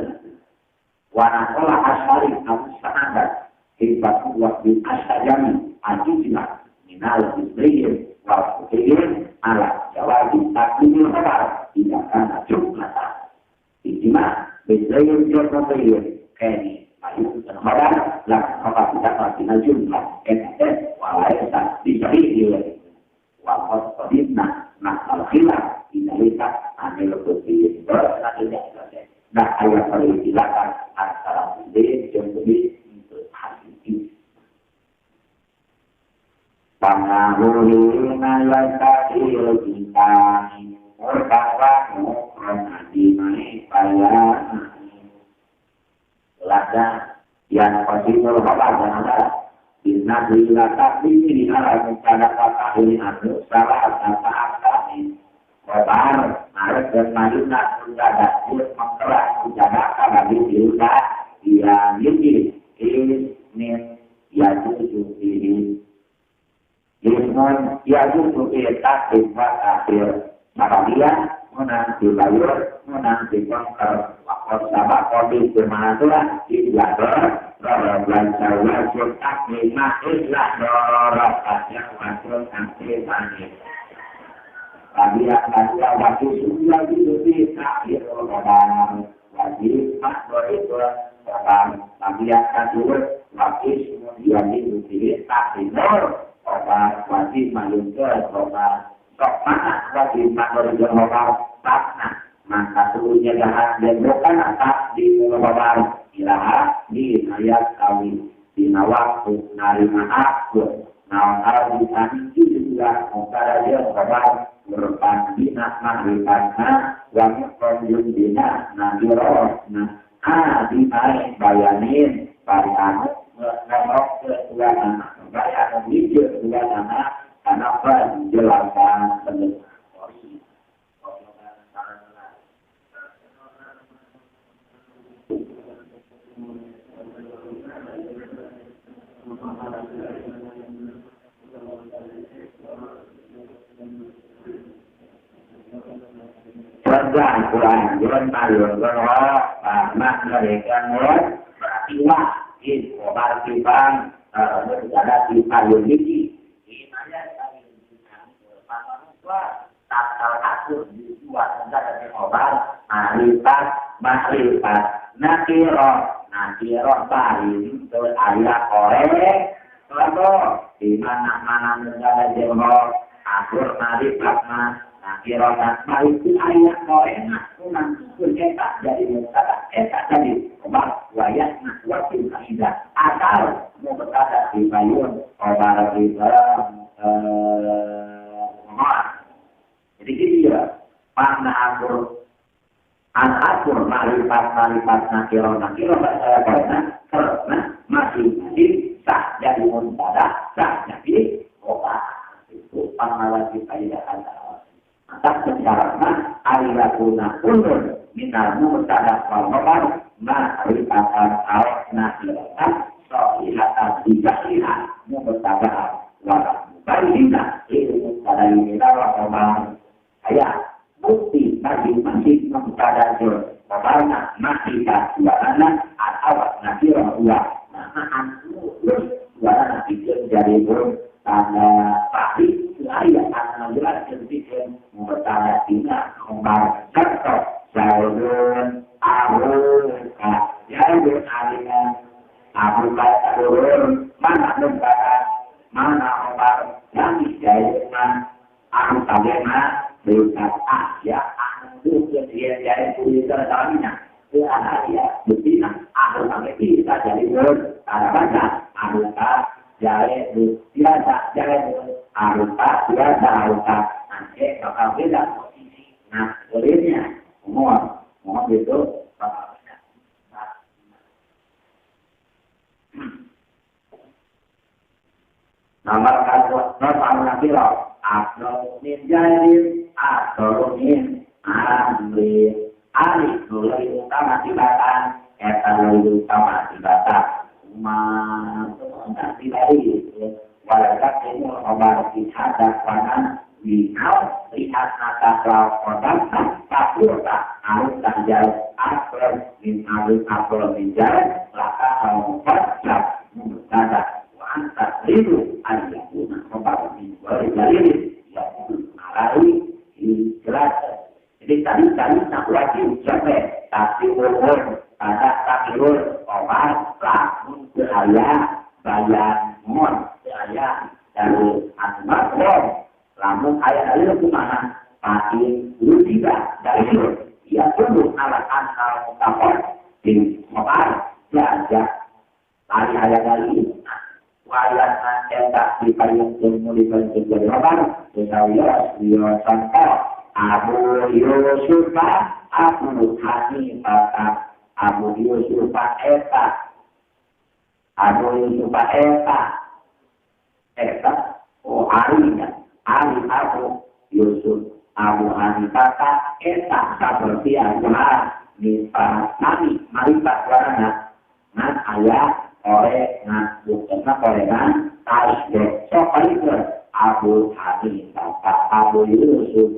wanakola asari abu sa'adat hebat wa bin asajami ajijna minal isriyin wa fuhiyin ala jawabi takdimil khabar tidak kana jumlata ijma bisriyin jumlatayin keni mayu dan khabar lah khabar tidak makina jumlah ente walaisa bisriyin wa qad qadimna nakal khilaf inalika anil qudsi bersalah. Nah, ayat paling dilakukan antara B dan B untuk hati. Pangahulina yasakil bintani murkawa mukrona dimai payani. Lada yang qasimul khabar dan ada Inna bila takdimi ala mubtada kata ini anu salah kata akani khobar marek dan mayuna mubtada mengkerak mubtada kata diuda yang ini ismin yajuzu fihi ismun yajuzu fihi takdim wa akhir maka dia menang dibayar menang dipongkar wakot sabak kopi bermanatulah tidak berbulan wajib taklima islah dorokatnya wajib taklima Tabiat tabiat wajib sudah diluti takhir khobar wajib makhluk itu khobar tabiat tabiat wajib sudah diluti takhir khobar wajib malungker khobar sok mana wajib makhluk itu khobar takna maka seluruhnya jahat dan bukan tak di khobar ilaha di ayat kawin dina waktu narima aku naon ardi tani juga mungkara dia khobar berpan dina mahrifana wa muqaddim dina nadirona adi mai bayanin bayanu ngamrok ke dua anak bayanu hijau dua anak anak penjelasan penuh. Perang Quran, Quran Maryam, Quran Mak mereka nurut berarti wah, in kobar kibang, berada di payung ini, di mana takal akur di dua negara di kobar, marifat, marifat, nakiro, nakiro bayin, ayah korek, lalu di mana-mana negara jembo, akur marifat mah. nakiratan baik itu ayat korena nangtukeun eta jadi mubtada eta jadi khobar wayahna wakil kaidah asal mubtada di payun khobar di jadi gini ya makna akur an-akur marifat nakiro nakiro bahasa karena masing-masing sah jadi mubtada sah jadi khobar itu panglawan kaidah antara atas secarana alilakuna ulun minal mubtada wal khobar ma'rifatan aw nakiratan sahihatan bijahliha mubtada wa mubayyinah itu mubtada minal khobar aya bukti masing-masing mubtada jeung khobarna ma'rifat warana atau nakirah dua nah anu terus warana pikeun jadi burung tanda pahit ayat anu jelaskeun pikeun mubtada dina khobar serta zaidun abuka zaidun alina abuka turun mana mubtada mana khobar yang zaidun abuka gema berkat ya anu dia jadi tulisan tamina dia ya buktina anu sampai bisa jadi burung tanda baca abuka jare biasa jare arupa biasa arupa nanti bakal beda posisi nah kulitnya mohon mohon itu bakal beda. Nomor satu nomor nakiro atau min jadin atau min amri alif lebih utama tibatan eta lebih utama tibatan ma tibari walakat ini khobar dihadap panan wihau lihat mata lakodan takurta arus tanjal akbar min arus akbar min jalan laka al-mufassar mubtada wa anta ridu ayyakuna khobar min wali dalil yakun alai jelas. Jadi tadi tak wajib sampai tapi umur pada takdirul khobar lamun ayah bayan mon ayah dari asma lamun ayat dalil kumaha patin tidak dalil ia perlu alat antal mutafar di khobar jaja tadi ayat dalil wayat eta dipayung ilmu dipayung jadi khobar dengan ya sampai Abu Yusuf Abu Hanifah Abu Yusuf eta Abu Yusuf eta eta oh Ali Ali Abu Yusuf Abu Hanifah eta seperti Abu Hanifah nami marifat warna ngan ayah oleh ngan bukan korengan tasbih sok Abu Hanifah Abu Yusuf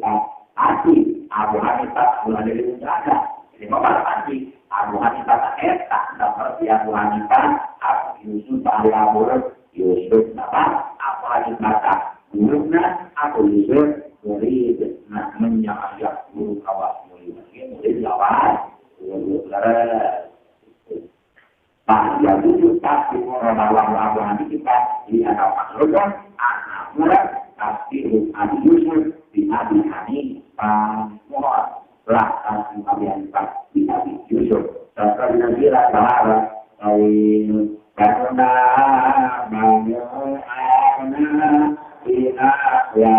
Ati Abu Hanifah mulai dari ada jadi bapak pasti Abu Hanifah eta seperti Abu Hanifah Abu Yusuf Ali Abu Yusuf bapak Abu Hanifah gurunya Abu Yusuf murid nah menyayak guru kawas murid murid lawan guru leres Pak ya dulu pasti orang Abu Hanifah di anak makhluk anak murad pasti Abi Yusuf di Abi Hanifah mohon lah Abi Hanifah di Abi Yusuf serta dinazila bahara kawin karena banyak anak ya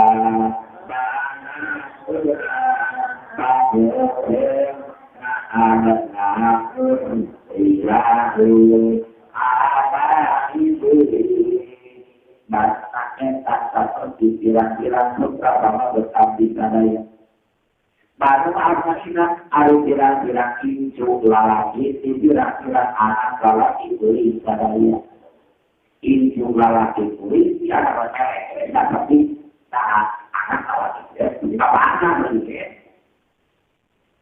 seperti pirang-pirang beberapa bertabdi sadaya. Baru armasina ari pirang-pirang incu lalaki pirang-pirang anak lalaki beli sadaya. Incu lalaki beli ya seperti tak anak lalaki apa anak beli.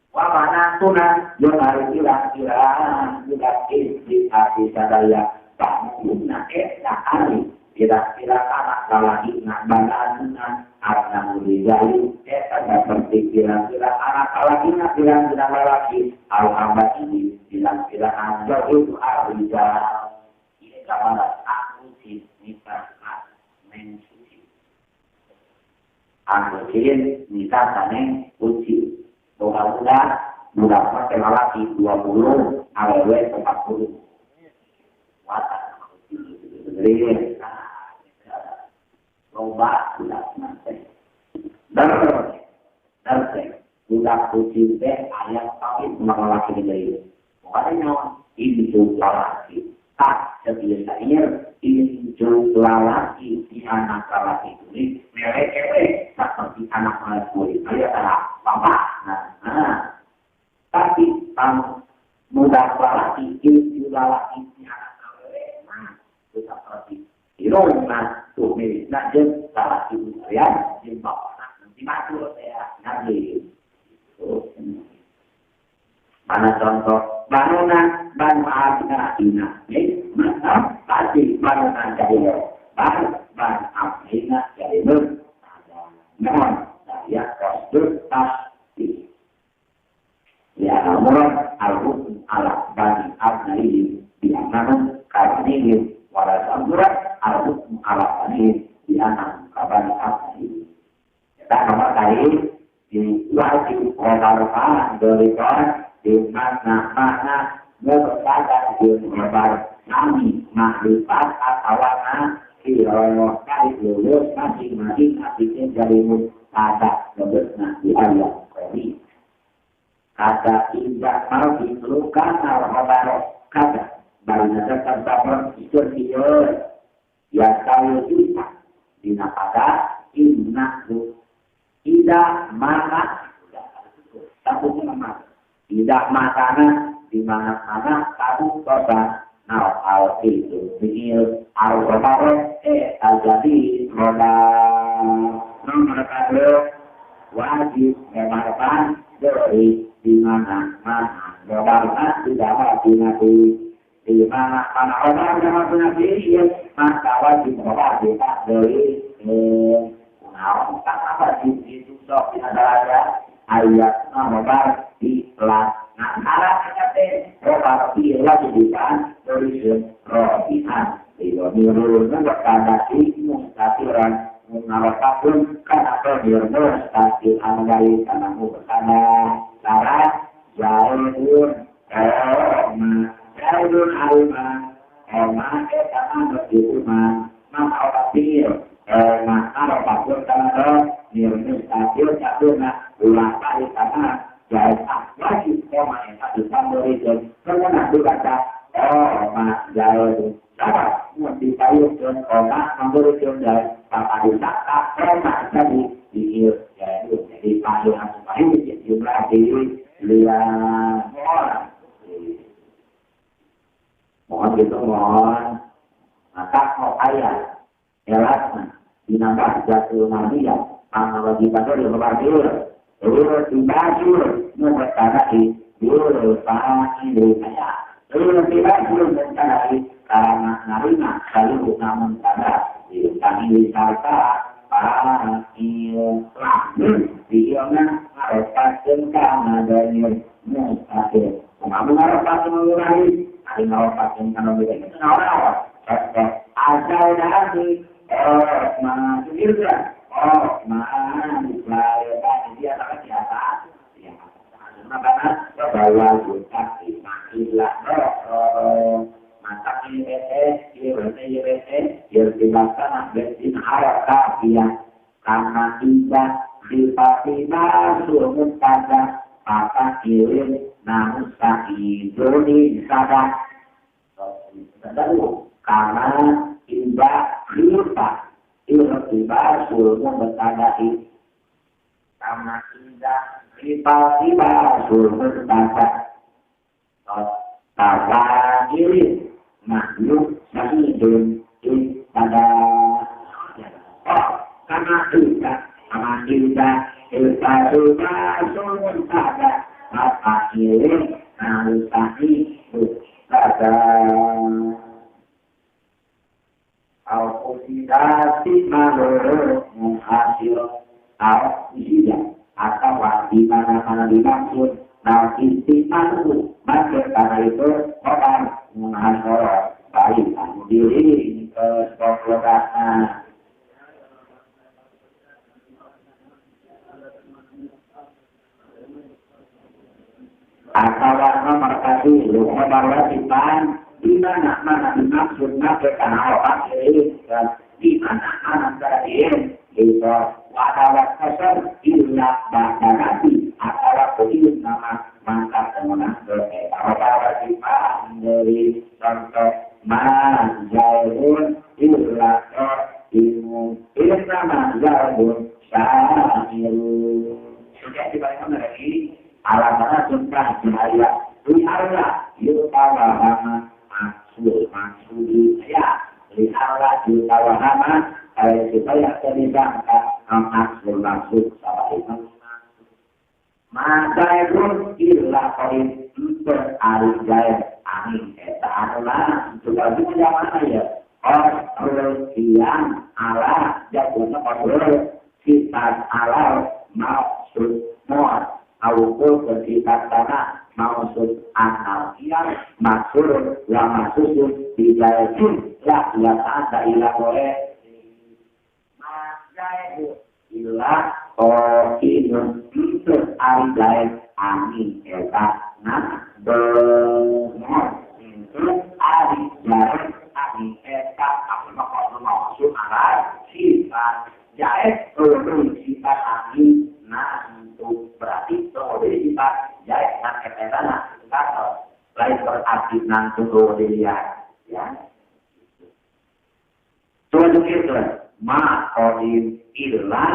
Wa mana tuna yo ari pirang-pirang budak istri abdi sadaya bangunna eta ari pirang-pirang anak lalaki nak banana arna muligayu eta seperti pirang-pirang anak lalaki nak pirang-pirang lalaki al-hamba ini pirang-pirang anjol itu al-rijal ini kawalan aku si nita mensuci Aku nikah taneng uci. Boga budak, budak mah teh lalaki 20, awewe 40. Watak uci. Loba budak mah teh. Dar teh budak uci teh aya kawin sama lalaki deui. Pokoknya nyawa incu lalaki. Tak sebiasa ieu incu lalaki di anak lalaki ini merek-merek seperti anak lalaki aya salah bapak. Nah, tapi kamu muda lalaki incu lalaki di anak awewe mah seperti irungna tuh milikna jeung lalaki ya jeung bapakna nanti matur teh ngarti. Mana contoh banuna banu abna ina mana pasti banuna jadi ban ban abna jadi nun non saya kostur pasti ya namun al-hukm ala bani abna ini dianam kabani wala samura al-hukm ala bani dianam kabani abna ini kita nomor kali di wajib kodarkan berikan di mana-mana berkata di lebar kami makrifat atawana kiro kali lulus masing-masing artinya dari pada lebetna di ayat kori kata indah mau diperlukan al-khabaro kata baru tetap dapat itu dia ya tahu kita dina pada inna tidak mana takutnya mana tidak makanan di mana-mana tahu kota nah al itu fiil al khabaro terjadi roda nomor wajib memarkan dari di mana-mana roda tidak mati di mana-mana roda tidak mati maka wajib roda dari nah tak wajib itu sok ada ayat nomor di pelat nah arahnya teh roda wajib dipan dari robihan Dirun berkadasi mustatiran mengarapapun karena dirun mustati anggai tanahmu bersama cara jairun oma jairun alma oma etama berdiuma maka opapil oma arapapun karena dirun mustatil catuna ulah kali tanah jahit wajib oma eta disamberikan karena dibaca oma jairun sama dipayungkan koma memberikan dari bapak disaka koma jadi diil jadi payungan supaya jumlah diri lihat mohon gitu mohon maka mau ayat elatna dinambah jatuh nabi ya karena wajib pada di kebajur terus dibajur mempertanai dulu pahami saya terus dibajur mempertanai karena narima kalau namun pada kami wisata pahil lamun diona ngarepakeun kana dari mustahil kumaha ngarepakeun lurahi ari ngarepakeun kana beda itu naon asal dari ma dirga oh ma dibayar dia tak siapa ya mana bahwa juta ilah mata IPS, IPS, irtibakan bensin haraka dia karena tidak dipatina suruh pada maka kirim namun sahidoni sada karena tidak lupa irtiba suruh bertadai karena tidak dipatina suruh pada maka kirim makhluk sahidun pada oh karena tidak karena tidak kita sudah pada maka kirim namun sahidun pada al-usidati malur menghasil al-usidah atau di mana-mana dimaksud nah istimalu maksud karena itu orang menghasil baik diri ke sekolah. Atawa nomor katilu khobar wajiban di mana mana dimaksud make kana opat di mana mana terakhir itu wadawa kasar illa ba'da nabi atawa kuil nama mangkat menang khobar wajiban dari contoh ma zaidun illa ilmu illa ma zaidun samiru. Sudah dibayangkan lagi alasannya sumpah jahaya li Allah yutawahama maksul maksudi ya li Allah yutawahama supaya disangka maksul maksud salah itu maka itu illa qaid ari jaya angin eta adalah itu lagi mana ya Qasrul ala jatuhnya qasrul sifat ala maksud muat awukul bersifat tanah maksud anal iya maksud la maksud bidayatun la la ta'ata ila boleh maksud ila qaidun untuk ari jaya angin eta nah benar untuk ari jaya angin eta apa maksud ala sifat jaya turun sifat angin nah itu berarti kalau dari sifat jaya nah ketana atau lain berarti nanti dilihat ya. Tujuh itu ma qaid illa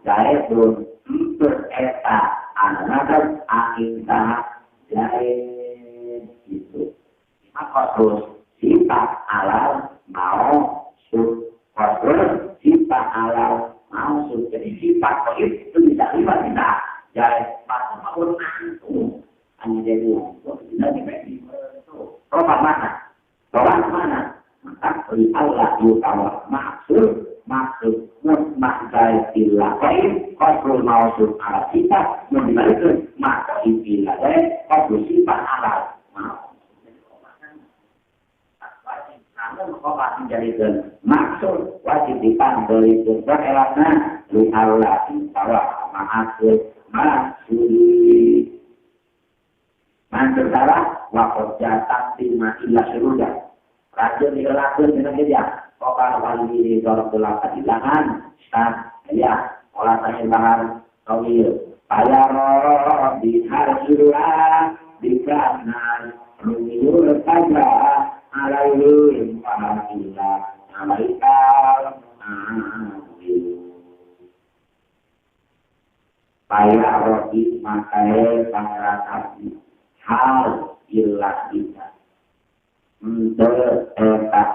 jaya turun untuk eta anak angin tanah jaya itu maka terus sifat alal mau sud terus sifat alal mau sud. Jadi sifat qaid itu bisa lima bisa jaya pasti mau nantu hanya jadi bisa dibagi itu roba mana roba mana maka li Allah yutawa maksud maksud mutma'zai illa qaid qasrul mausud ala sifat mendibalikan maka illa qaid qasrul sifat ala maksud. Namun kok dijadikan maksud wajib dipandori elakna li Allah yutawa maksud maksud maksud salah waktu jatah lima illa suruda raja dilakukan dengan dia kokar wali di dorong delapan hilangan sah ya olah tanya bahar tawil payaro di harjula di kanan rumiul saja alaihim wa alaikal payaro di makae pangeran abdi hal ilah kita untuk tetap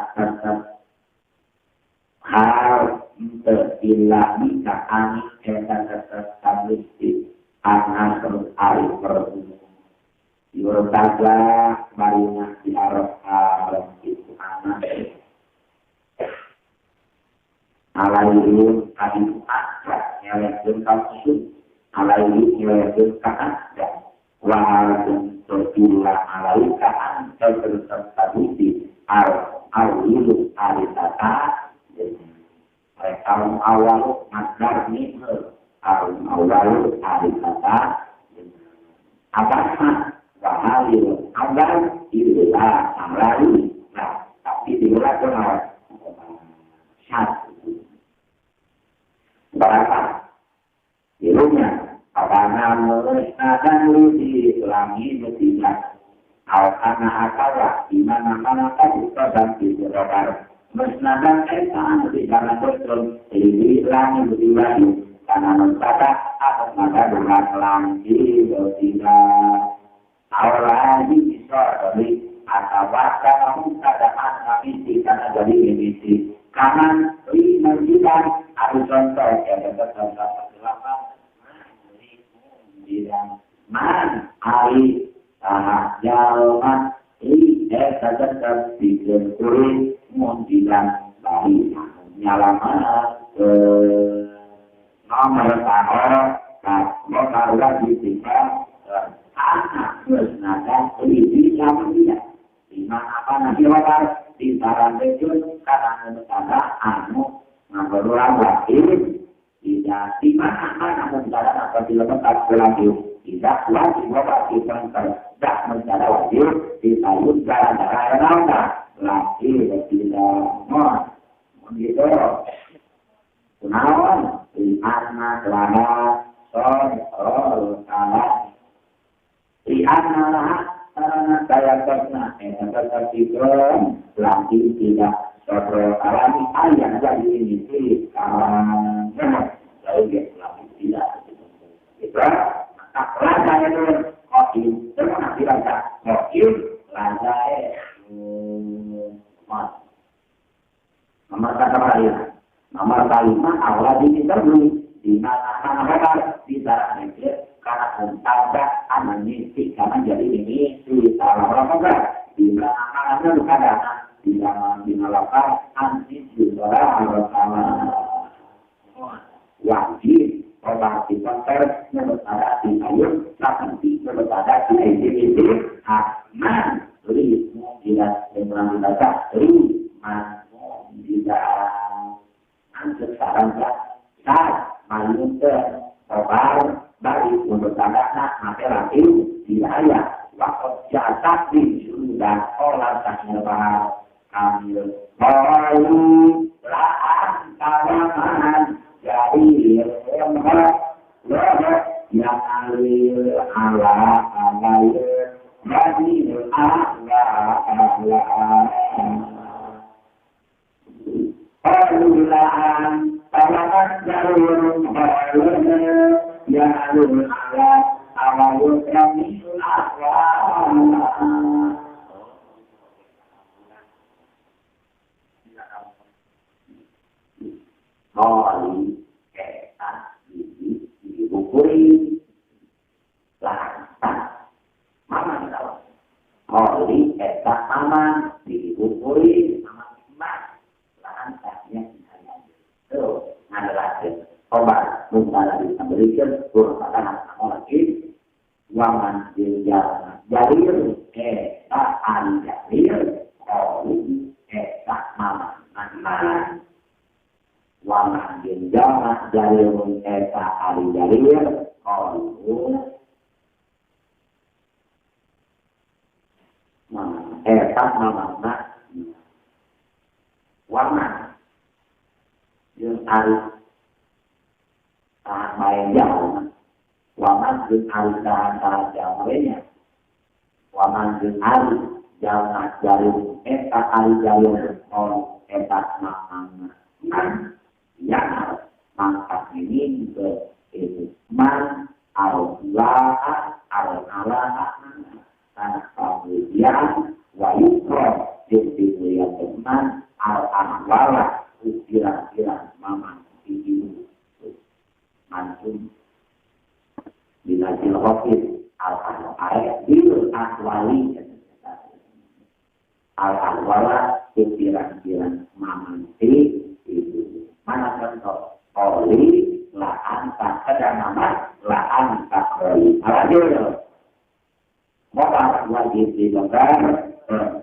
hal untuk ilah kita angin tetap tablisti anas ari perbu yurtaja marina di arab arab itu anak alaihim kaditu akra nyelekun kausun alaihim nyelekun kaakra wa'alaikum ila alaika anta tertabudi al awilu alisata al awal masdar min al awal alisata apa wa halil awal ila alai nah tapi diulang kenal satu berapa ilmunya apana musnadan di langit tidak alkana akawa di mana-mana tadi dan di berbar musnadan eta di kana betul di langit tidak karena mentaka atau maka dengan langit tidak awalnya bisa dari atau bahkan keadaan kami di karena jadi ini kanan lima juta ada contoh ya contoh delapan bilang man ari saha jalma li eta tetep dikuri mun bilang bari nyalama nomor taho nomor lagi tiga anak musnada li sama dia lima apa nanti wakar di saran rejul kata anu anu ngabarulah wakil tidak di mana-mana mungkin apa di lepas lagi tidak wajib wajib tidak menjadi wajib ditayun gara-gara naon laki tidak mau begitu kunaon di anak lana sol ala di anak laha karena saya pernah tertikron laki tidak sodro alami ayam jadi ini kawan lagi laki tidak itu maka lada itu koin terus nanti lada koin lada nomor kata lain nomor kelima awal di interview di mana mana di dalam negeri karena mentabrak anani karena jadi ini di salah orang enggak di mana mana ada di dalam di malaka anti juara wajib obat di konter menurut di ayun nanti menurut ada di itu man li tidak kurang dibaca li man tidak anjur saran saat mayun ke obat bari menurut ada mati lagi dihaya waktu jatah di sudah olah tak ambil lalu laan tawaman jadi yang alil ala alil bani ala ala alulaan tawaman jalur ya alul ala alul kami ala Kali eta ini dibukuri lantas mama tahu kali eta aman dibukuri mama emas lantasnya itu ngadelakeun obat muntah diberikan kurang lagi waman jalan jarir eta an jarir kali eta mama aman waman jenjang jarirun eta ali jarir qalu mana eta mamana waman jeung ari tahan bae jauh waman jeung ari tahan jauh nya waman jeung ari jalma jarir eta ari jarir qalu eta mamana yang mangkat ini ke itu man al-laha al-alaha tanah kemuliaan wa yukro jeung dimuliakeun man al-ahwala ukiran-kiran maman ibu mantum binajil khafif al-ahwala bil ahwali al-ahwala ukiran-kiran maman ibu mana contoh oli la anta kada nama la anta oli alajul bapak wajib dibongkar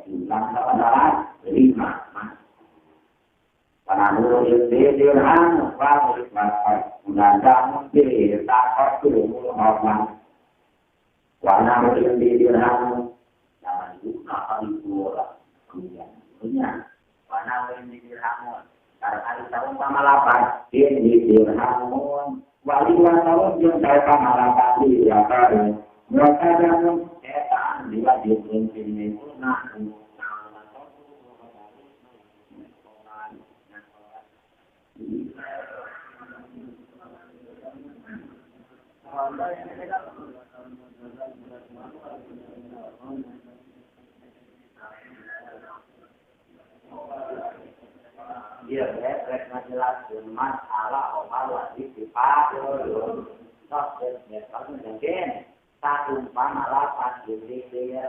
jumlah adalah 5 pananu dirham wa undang di takot hormat wana dirham zaman itu apa itu lah kemudian wana dirham hari tahun pamalapan ini dirhamun wali tahun jeung saya pamalapan di yakar mereka jangan etaan diwajibkeun ini nah dia rek ngajelaskeun masalah obat wajib dipayun tos geus mungkin saumpama lapan jadi dia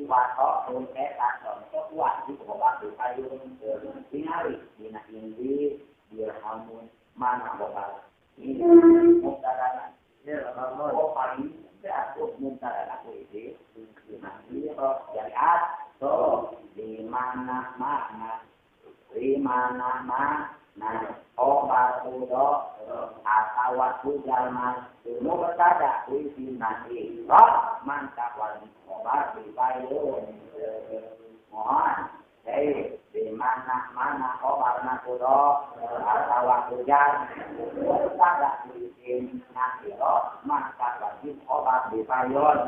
wato eta contoh wajib obat dipayun tingali dina indi dirhamun mana obat ini muktarana oh paling aku muktarana aku ini dari atau di mana mana di mana mana obat udo atawa jalma nu bertada isi nakiro mantap wajib khobar dipayun mohon jadi di mana-mana khobar nakiro atawa jalma nu bertada isi nakiro mantap wajib khobar dipayun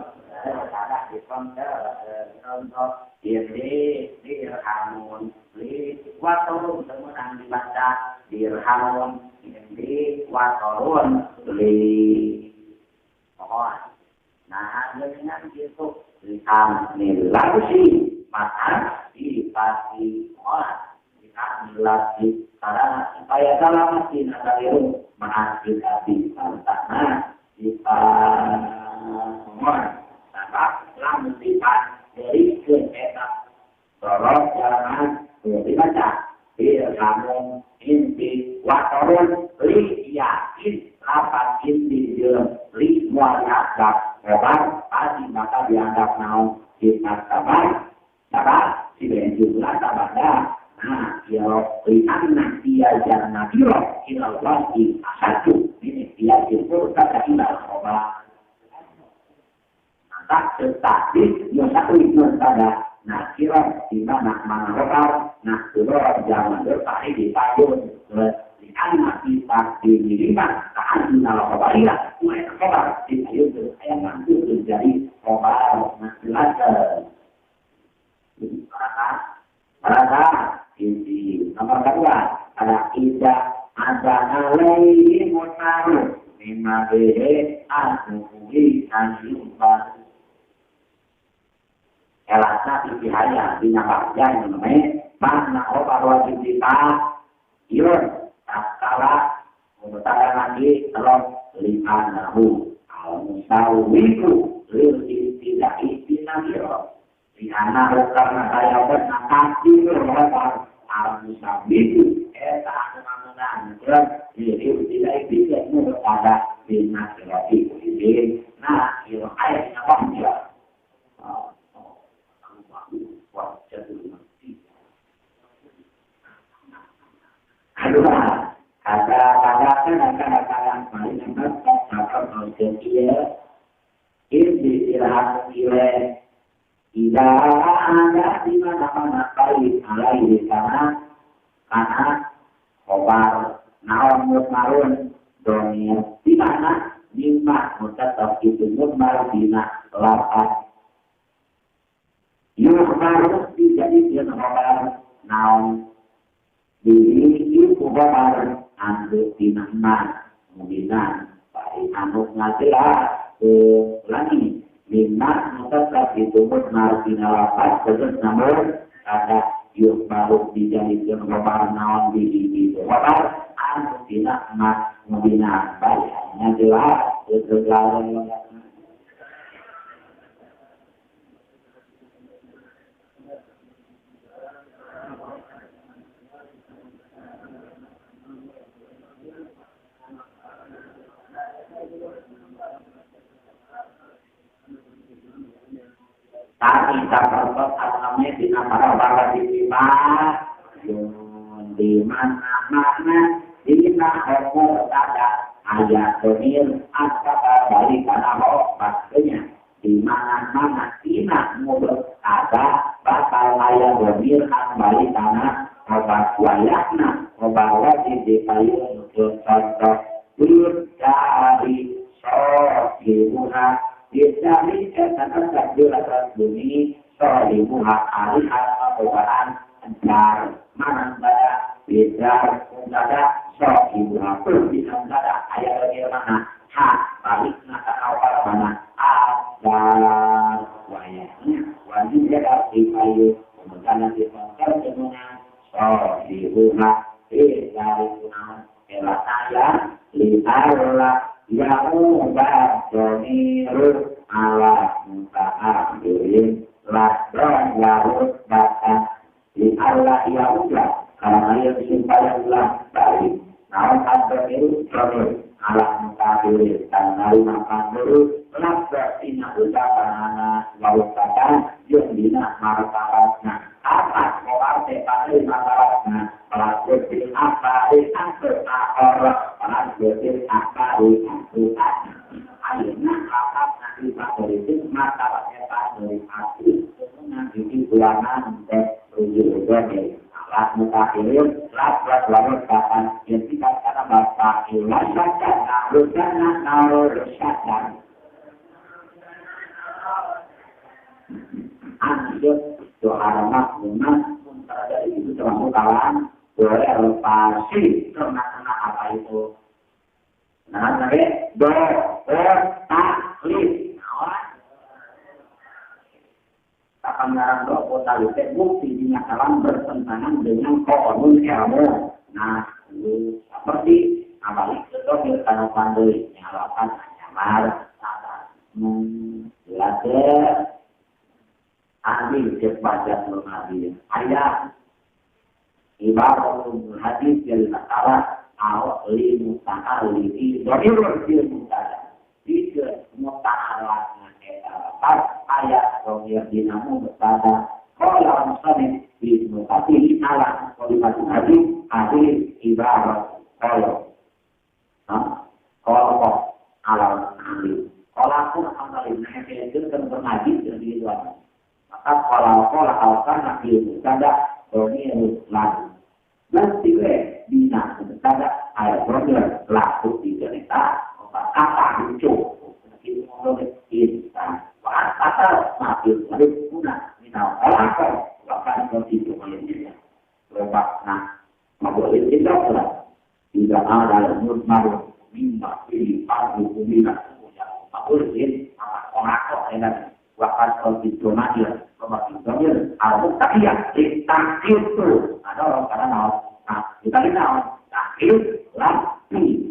bertada di contoh ini dirhamun li watorun temenang dibaca dirhamun ini watorun li pohon. Nah dengan itu lihamilasi maka dipasti pohon lihamilasi karena supaya salah masih nakaliru mengaktifasi tanah sifat pohon sebab lamun sifat dari keetak sorot jalan dibaca dirhamun inti watorun li yakin lapan inti jeung li mual dianggap khobar pasti maka dianggap naon sifat kabar kabar si jumlah tabada nah ya li anna dia janna kiro ila wasi asatu ini dia itu kata ila khobar tak tetapi yang satu itu pada nakiro di mana mana khobar nakiro jangan berpari di payun di anak kita diterima ta'adina khobariyah mulai khobar di payun yang mampu menjadi khobar nakiro maka ini nomor kedua ada tidak ada alaihi mutaru mimma bihi asmuhi anjumpa elakna istihaya dina bagian namanya makna khobar wajib dipayun tatkala mengutarakan lagi rob limanahu al-musawiku lil istidai binakiro li'anahu karena saya bernakati berhobar al-musawiku eta anu ngamenangkeun lil istidai binakiro pada binakiro itu nah kiro ayat ngomong aduh, kata-kata paling maka dia ini istirahat ile tidak ada di mana-mana kali alai karena khobar naon mutmarun domir di mana lima mutataf itu mutmar dina lapat yuhmaru dijadikan khobar naon diri itu khobar anu dina ma mubinan baik anu ngajelas lagi lima mutataf itu mutmar dina lapat terus namun ada yuhmaru dijadikan khobar naon diri itu khobar anu dina ma mubinan baik ngajelas terus lawan tapi sahabat namanya di antara para diterima di mana-mana di mana ada ayat domir atau balik karena pastinya di mana-mana tina mulut ada bakal ayat domir balik karena obat wayakna obat wajib dipayung contoh dari sohibuha Dicari kata-kata jelas bumi sohibuha alihah obaan dar mana pada bidar pada sohibuha pun bisa pada ayat dari mana ha balik mata awal mana agar wayahnya wajib jaga dipayu kemudian dipongkar dengan sohibuha dari elah ayat li'alla ya'ubah domiru ala muta'akhirin ladron warut batan li'alla ya'ubah karena yang supaya ulah balik naon ad-domiru domir ala muta'akhirin dan narima panduru ladron ina ucapan ana warut batan yung dina martabatna apa kowarte pati martabatna pelakut bil apa di akhir akhir Apalah berarti apa di Al-Quran. Ayeuna apa nanti itu maka eta dari hati nanti bulanan teh rujuk dari alat mutakhirin lat lalu kapan yang tidak karena bapak ilasaka narusana narusana anjir doa makmumah terhadap itu termasuk kawan boleh pasti kena apa itu nah nanti taklif akan ngarang doa taklif bukti dinyatakan bertentangan dengan qanun ilmu. Nah, seperti abalik itu karena pandai nyalakan nyamar jelas ahli kepada nabi ayat ibarat hadis yang masalah au li muta'allihi dhamirul fil mubtada tidak muta'allah ayat dhamir dinamu berkata qala musannif bi mutatihi ala kalimat hadis hadis ibarat qala qala ala ahli qala pun amal ini itu kan bernadi dari luar maka qala qala al-kana fi mubtada dhamir lagu nanti we bina mubtada ayat dhamir lagu tidak eta kata lucu insan wa mati guna minal alaqah bahkan itu manusia nah boleh tidak tidak ada murmur mimma fi ardu kumina ulin orang enak bahkan itu mati pemakai al-muttaqiyah ditakdir itu ada orang karena mau kita kenal takdir lampi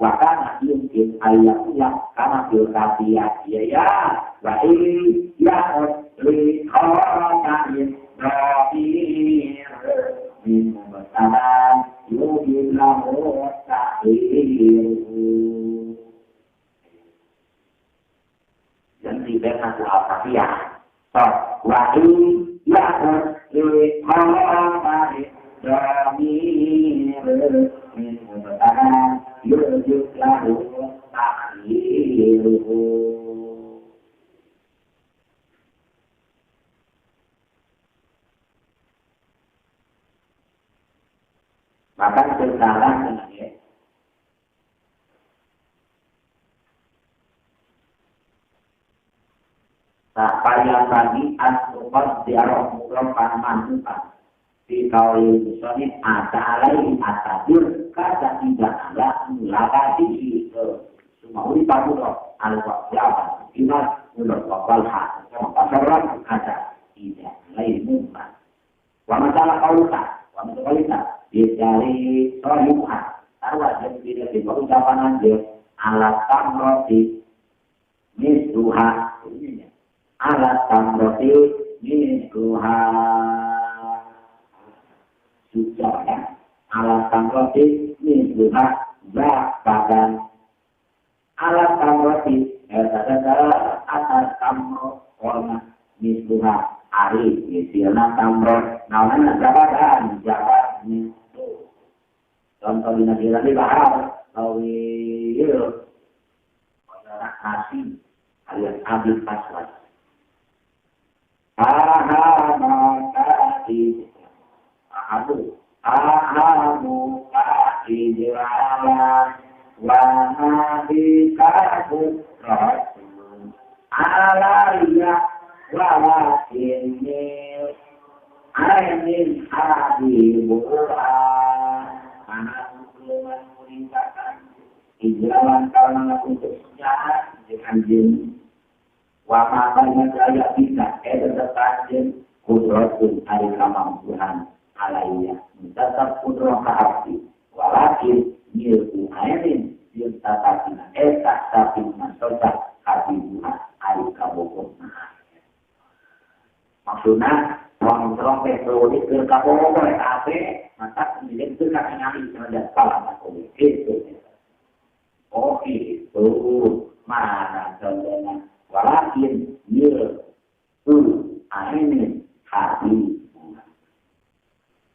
wa kana yumkin ayyakula kama fil kafiyah ya wa ya li khara'in dhahir min mubtadan yubillahu ta'ir dan tidak aku al-kafiyah so wa ya li khara'in dhahir min mubtadan yurjuk lahu ta'khiruhu. Bahkan sekarang ya. Nah, pada pagi as-suqat diarah mukropan mantukan di kaulil musonif ada alaihi atadir kata tidak ada mulakati semua uri pamulo al-waqyawan iman mulak waqal hak pasaran kata tidak alaihi mumpan wa masalah kaulika wa masalah kaulika dari sohimuha tarwa dan tidak di ucapan anjir alat tamroti misluha alat tamroti misluha sudah ya alat tamroti misluha badan alat tamroti atas tamro korna misluha ari misilna tamro naonana jabadan jabat itu contoh dina di bahar tawil nasi alias abis aswad ahamati ahamu ahamu ka'ijralan wa mabikahu rasul alaiya wa lakinil ainin habibuha anak murintakan ijralan karena untuk sejarah dengan jin wa mabikahu jaya bisa tetap jin kudratun ari kamampuan alaiya tetap kudroh ka abdi walakin milku airin yuntatakina eta tapi masoca habibuha ari kabogona maksudna wong terong teh teu keur kabogo eta ape maka kemudian teu katingali terhadap palaman gitu. Oh itu mana contohnya walakin milku airin habibuha.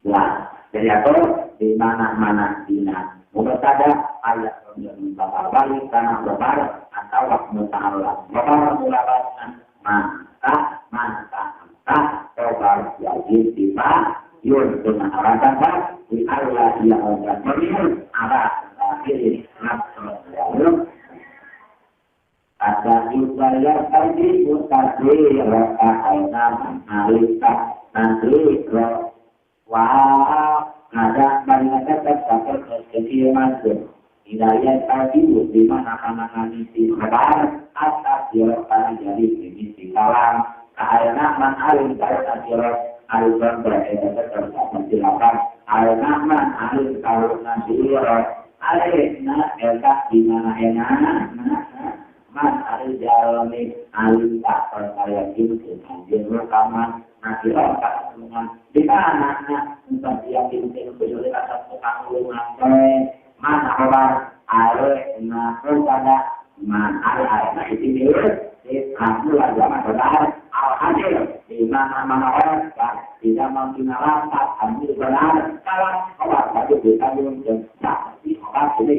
Nah, jadi atau di mana-mana di bertada ayat yang bakal balik karena lebar atau waktu ta'ala lebar mulabatna maka maka lebar wajib dipayun dengan alasan di Allah yang Allah meriun arah akhir nafsu ada ibadah tadi mutadi rakaat alika nanti wah ada banyak tetap kecil masuk hidayah tadi di mana anak di kabar atas dia para jadi ini di kalam karena man alim karena dia alim berada tetap silakan alim man alim kalau nanti alim na eta di mana enak man alim jalani alim tak percaya itu anjir rekaman nanti otak dengan di mana untuk yakin itu atas tukang lungan mana kabar ale na kepada man ale na itu kamu lah zaman benar al hadir di mana mana orang tidak mampu nalakat ambil benar kalau kabar satu ditanggung dan di orang ini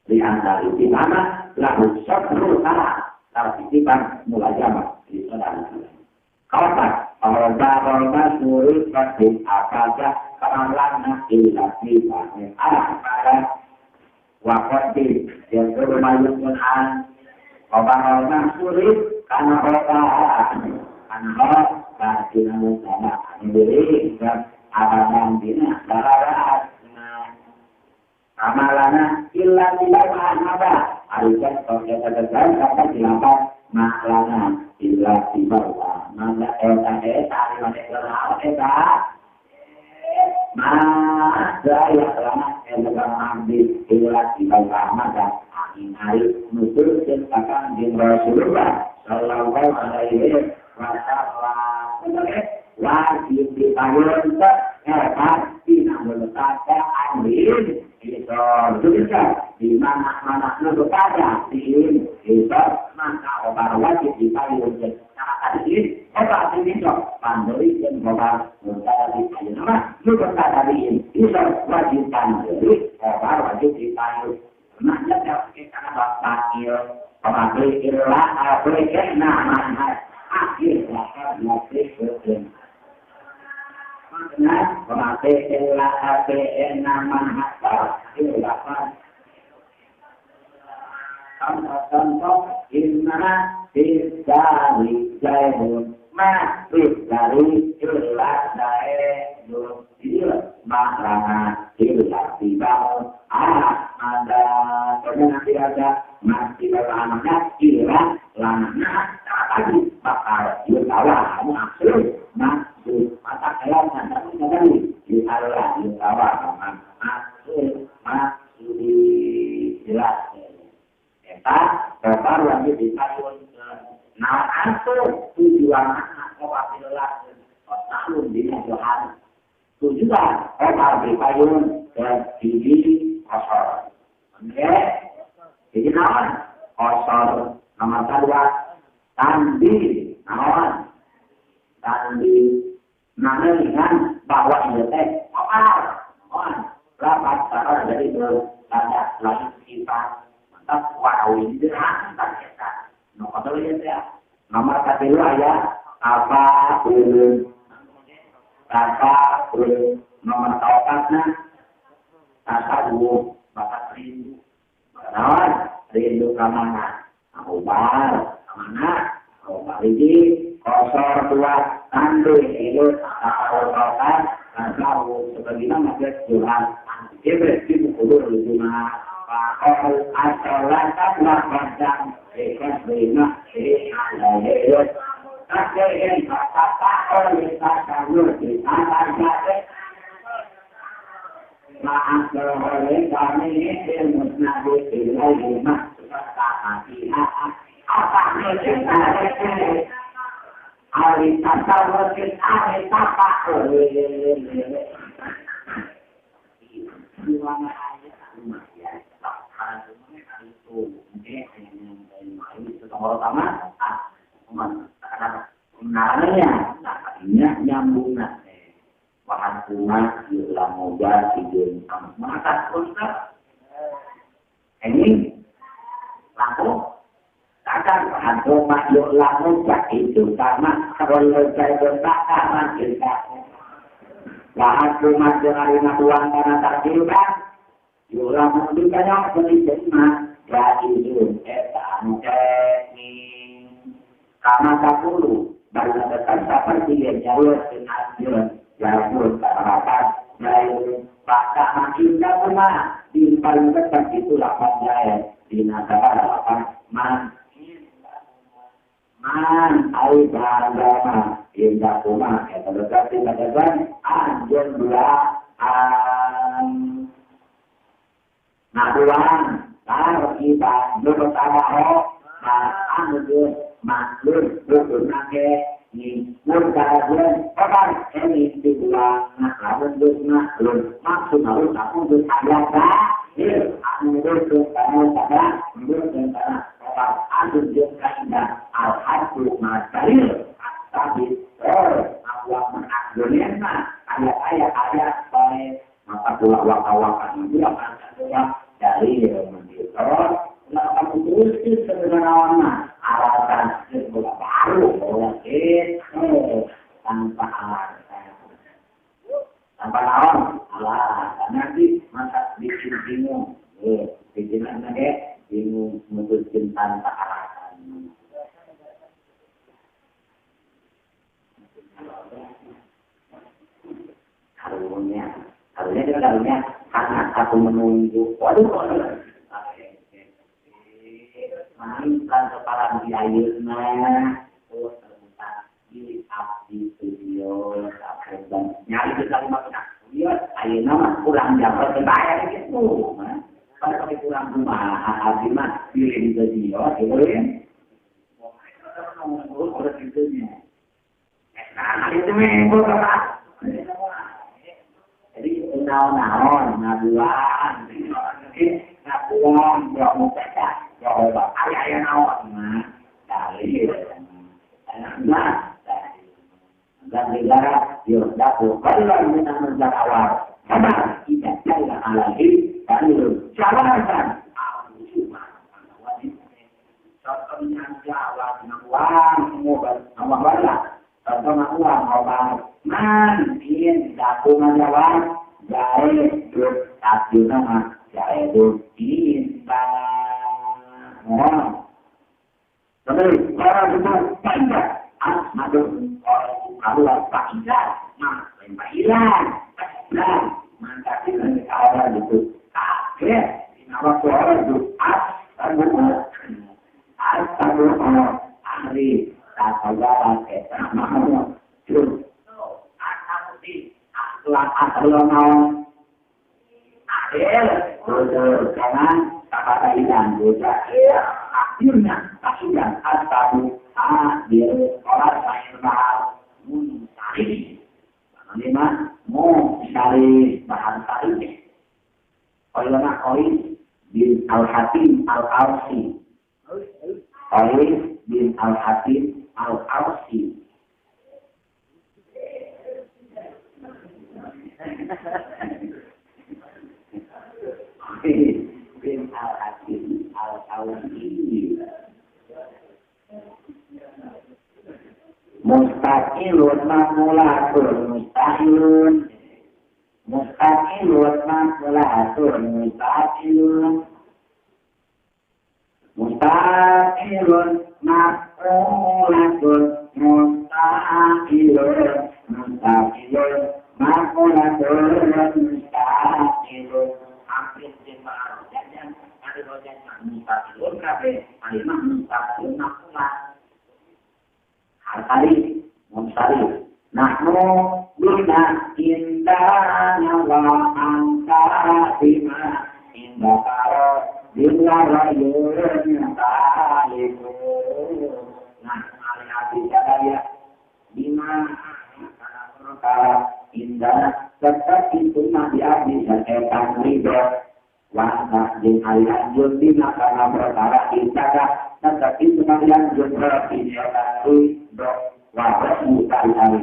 di antara di mana lalu sabru salah kalau titipan mulai jamak di saudara kawasan orang-orang murid pasti apakah kamalana ila tiba ala wakati yang bermayun an orang-orang murid karena orang karena batina sama diri dan abadan dina dararat amalana illa tidak ma'naba arisan kota sampai dilambat maklana illa tiba mana eta eta mana eta ma daya lana eta ambil illa tiba maka angin hari nutur tentang din Rasulullah sallallahu alaihi wasallam wajib dipanggil pasti namun kata ambil itu juga di mana-mana kepada din itu maka obat wajib dipanggil nah ini obat ini kok pandai dan obat berkata di nama lu berkata di itu wajib panggil obat wajib dipanggil nah jadi kita panggil obat illa apa nama akhir akhir makna pemakai illa APN nama hafal illa contoh inna bisari jaihun ma bisari illa jaihun maklana illa tibahu ada nanti ada masih lana illa lana tadi bakal yutawa maksud maksud mata kalam nanti di Allah yutawa maksud maksud jelas eta baru lagi dipayun nah atau tujuan apabila tahun di Tuhan tujuan obat dipayun dan diri kosor oke jadi naon kosor nomor kedua tandi naon tandi dengan bahwa ini teh obat naon rapat cara jadi bertanda lain sifat mantap wow ini tak eta nomor kedua nomor kedua ya apa ulun apa ulun nomor keempatna tasawuf bakat rindu naon rindu ka mana obat mana obat ini kosor dua tanduk itu tak tasawuf sebagaimana Tuhan dia itu kudur lima pakol asolan tak pandang ikhlas lima ada tak pakol tasawuf di atas maaf oleh kami ilmu nabi lima apa ahli tasawuf ahli tafakkur di mana aja ya itu pertama nyambung. Bahan kuma yulamoga tidur mata kunta. Ini laku takkan bahan kuma yulamoga itu sama kalau saya berkata kita. Bahan kuma dengan uang karena takdirkan yulamoga yang beri jima jaizun anu karena takulu baru datang seperti yang jauh dengan jauh harapan jauh maka makin rumah di paling dekat itu lapan jaya di nasabah lapan man man ai barangama indah rumah eta berarti katakan anjeun dua an naduan kita menurut Allah, anu maklum bergunake ni murkajen orang ini dibuang namun maklum maksud harus aku berkata anu berkata berkata orang anu berkata al-haqu masalil tapi Allah menakdirnya ayat-ayat ayat oleh maka pula waka-waka itu akan dari terus sebenarnya alasan baru tanpa alasan tanpa lawan alasan nanti masa bikin bingung bikin anak bingung mutusin tanpa alasan karunia karunia itu karunia karena aku menunggu waduh mainkan kepala di airnya terus terbuka di abdi studio dan nyari kita lima kena studio airnya mah kurang dapat bayar gitu kalau kurang rumah abdi mah pilih di studio gitu ya nunggu udah gitunya nah itu memang jadi naon-naon ngaduan ngaduan berapa muka ya Allah, ayah naon mah dalil. Nah, dan negara yurdaku kalau min awal. Karena tidak jalla alaihi dalil. Jawaban contohnya jawab uang uang contohnya uang obat man in daku ngajawab jae dut takdirna mah jae dut in. Tapi orang itu banyak asmadun orang itu nah hilang nah mantap itu orang itu kaget waktu orang itu astagfirullah ahli tak mau terus asal akhlak adil terus jangan kata hilang dosa akhirnya akhirnya atau adil orang lain mahal munsari lima munsari bahan sari oleh Qais bin Al-Hatim Al-Ausi Qais bin Al-Hatim Al-Ausi bin Al-Hatim Al-Ausi mustaqilun mamulatun mustaqilun mustaqilun mamulatun mustaqilun mustaqilun mamulatun mustaqilun mustaqilun mamulatun mustaqilun hampir jemaah ada bagian mustaqilun kafe alimah mustaqilun mamulat Hartari, Munsari, Nahnu bina indana wa anta bima indakaro bila rayun talibu. Nah, alihati sadaya bima perkara indana tetap itu nabi abdi saetan ridho wa jeung alihajun bima kana perkara indaka tetap itu nabi anjun berarti ridho wa rabu kali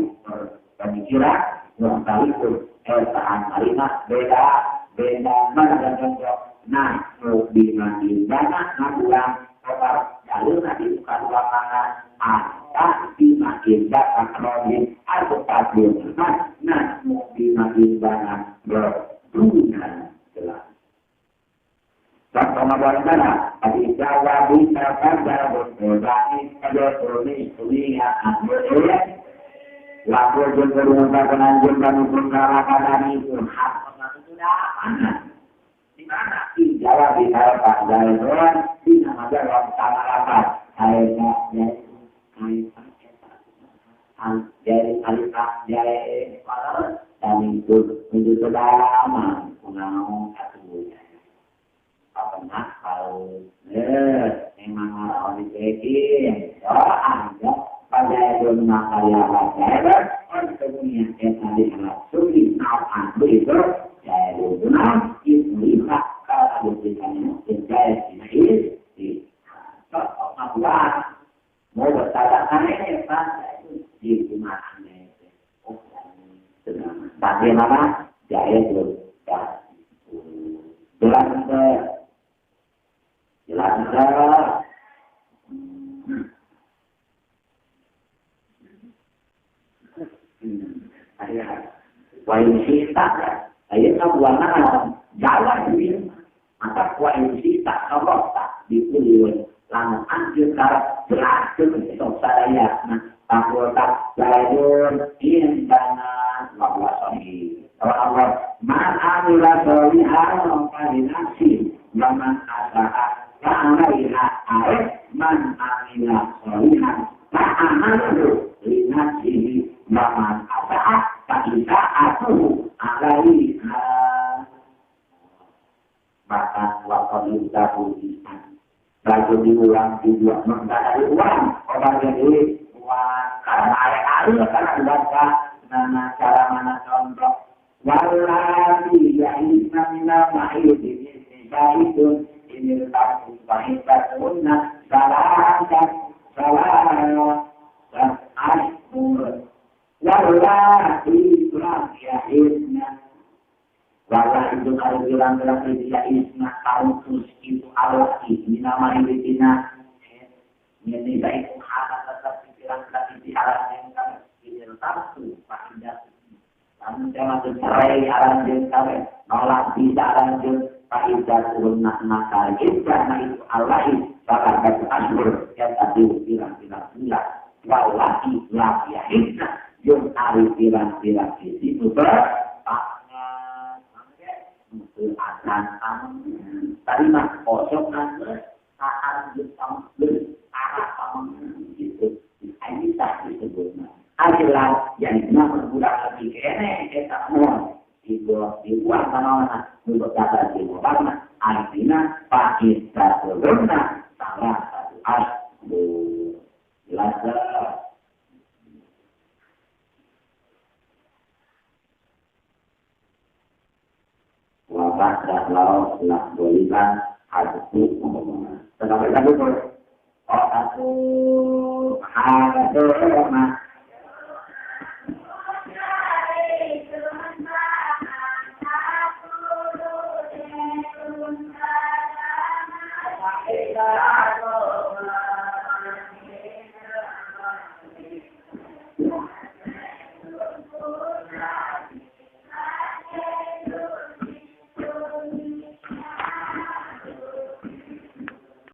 pemikiran Muhtalifun eta antarina beda beda mana dan contoh nah bima indana ngabuang kabar jalurna di kadua mangan anta bima inda akronin atau tabun nah bima indana berdunan jelas. Contoh ngabuang tadi jawa bisa pada berbani pada turni kuliah ambil lapor jeung berunta kenanjung dan hukum karakadani itu hak sudah di mana di Jawa di Pak Jawa di nama Jawa Tamarapan ayeuna dari alika dari dan itu menuju kedalaman kunaon atuh pernah kalau memang orang dicekin ada pada itu makaya pada kemudian yang di suri naon itu ya itu nah itu lima kalau ditanya tidak ini mau bertanya ini Pak di mana bagaimana jaya itu jelas jelas wa in syi'ta ayeuna buangan jalan duit maka wa in syi'ta sabata dipulieun lamun anjeun karep jelas sok sadaya nah takut lamun indana wa sahih Allah man amila sholihan fa li nafsi wa man asaa fa 'alaiha man amila sholihan fa amaluhu li nafsihi wa man asaa fa isaatuhu 'alaiha bahkan waktu itu lagi diulang dibuat mentari uang orang jadi uang karena ada karena dibaca nama cara mana contoh waladi ya'isna minal ma'idin nisa'idun inil taku fa'ibatuna salatan salatan ashur waladi ya'isna wala itu kalau bilang-bilang itu ya'isna kautus itu Allah ini nama ini tina ini baik hara tetap bilang-bilang itu alat yang kami inil taku fa'idatuna namun jangan bercerai alam jeung kawe nolak bisa alam jeung faidah turun maka karena itu Allah bakal batu asyur yang tadi bilang-bilang bilang wallahi la yahidna jeung ari bilang-bilang itu berpakangan mangke akan tadi mah kosong kan saat jeung pameng arah pameng gitu ini tak disebutna adalah yang nama budak lagi kene eta moal dibuat dibuang kana nu kata dibuang artinya pakita turunna salah satu asbu jelas wabah dan laut lah bolikan hati tetapi tadi aku ada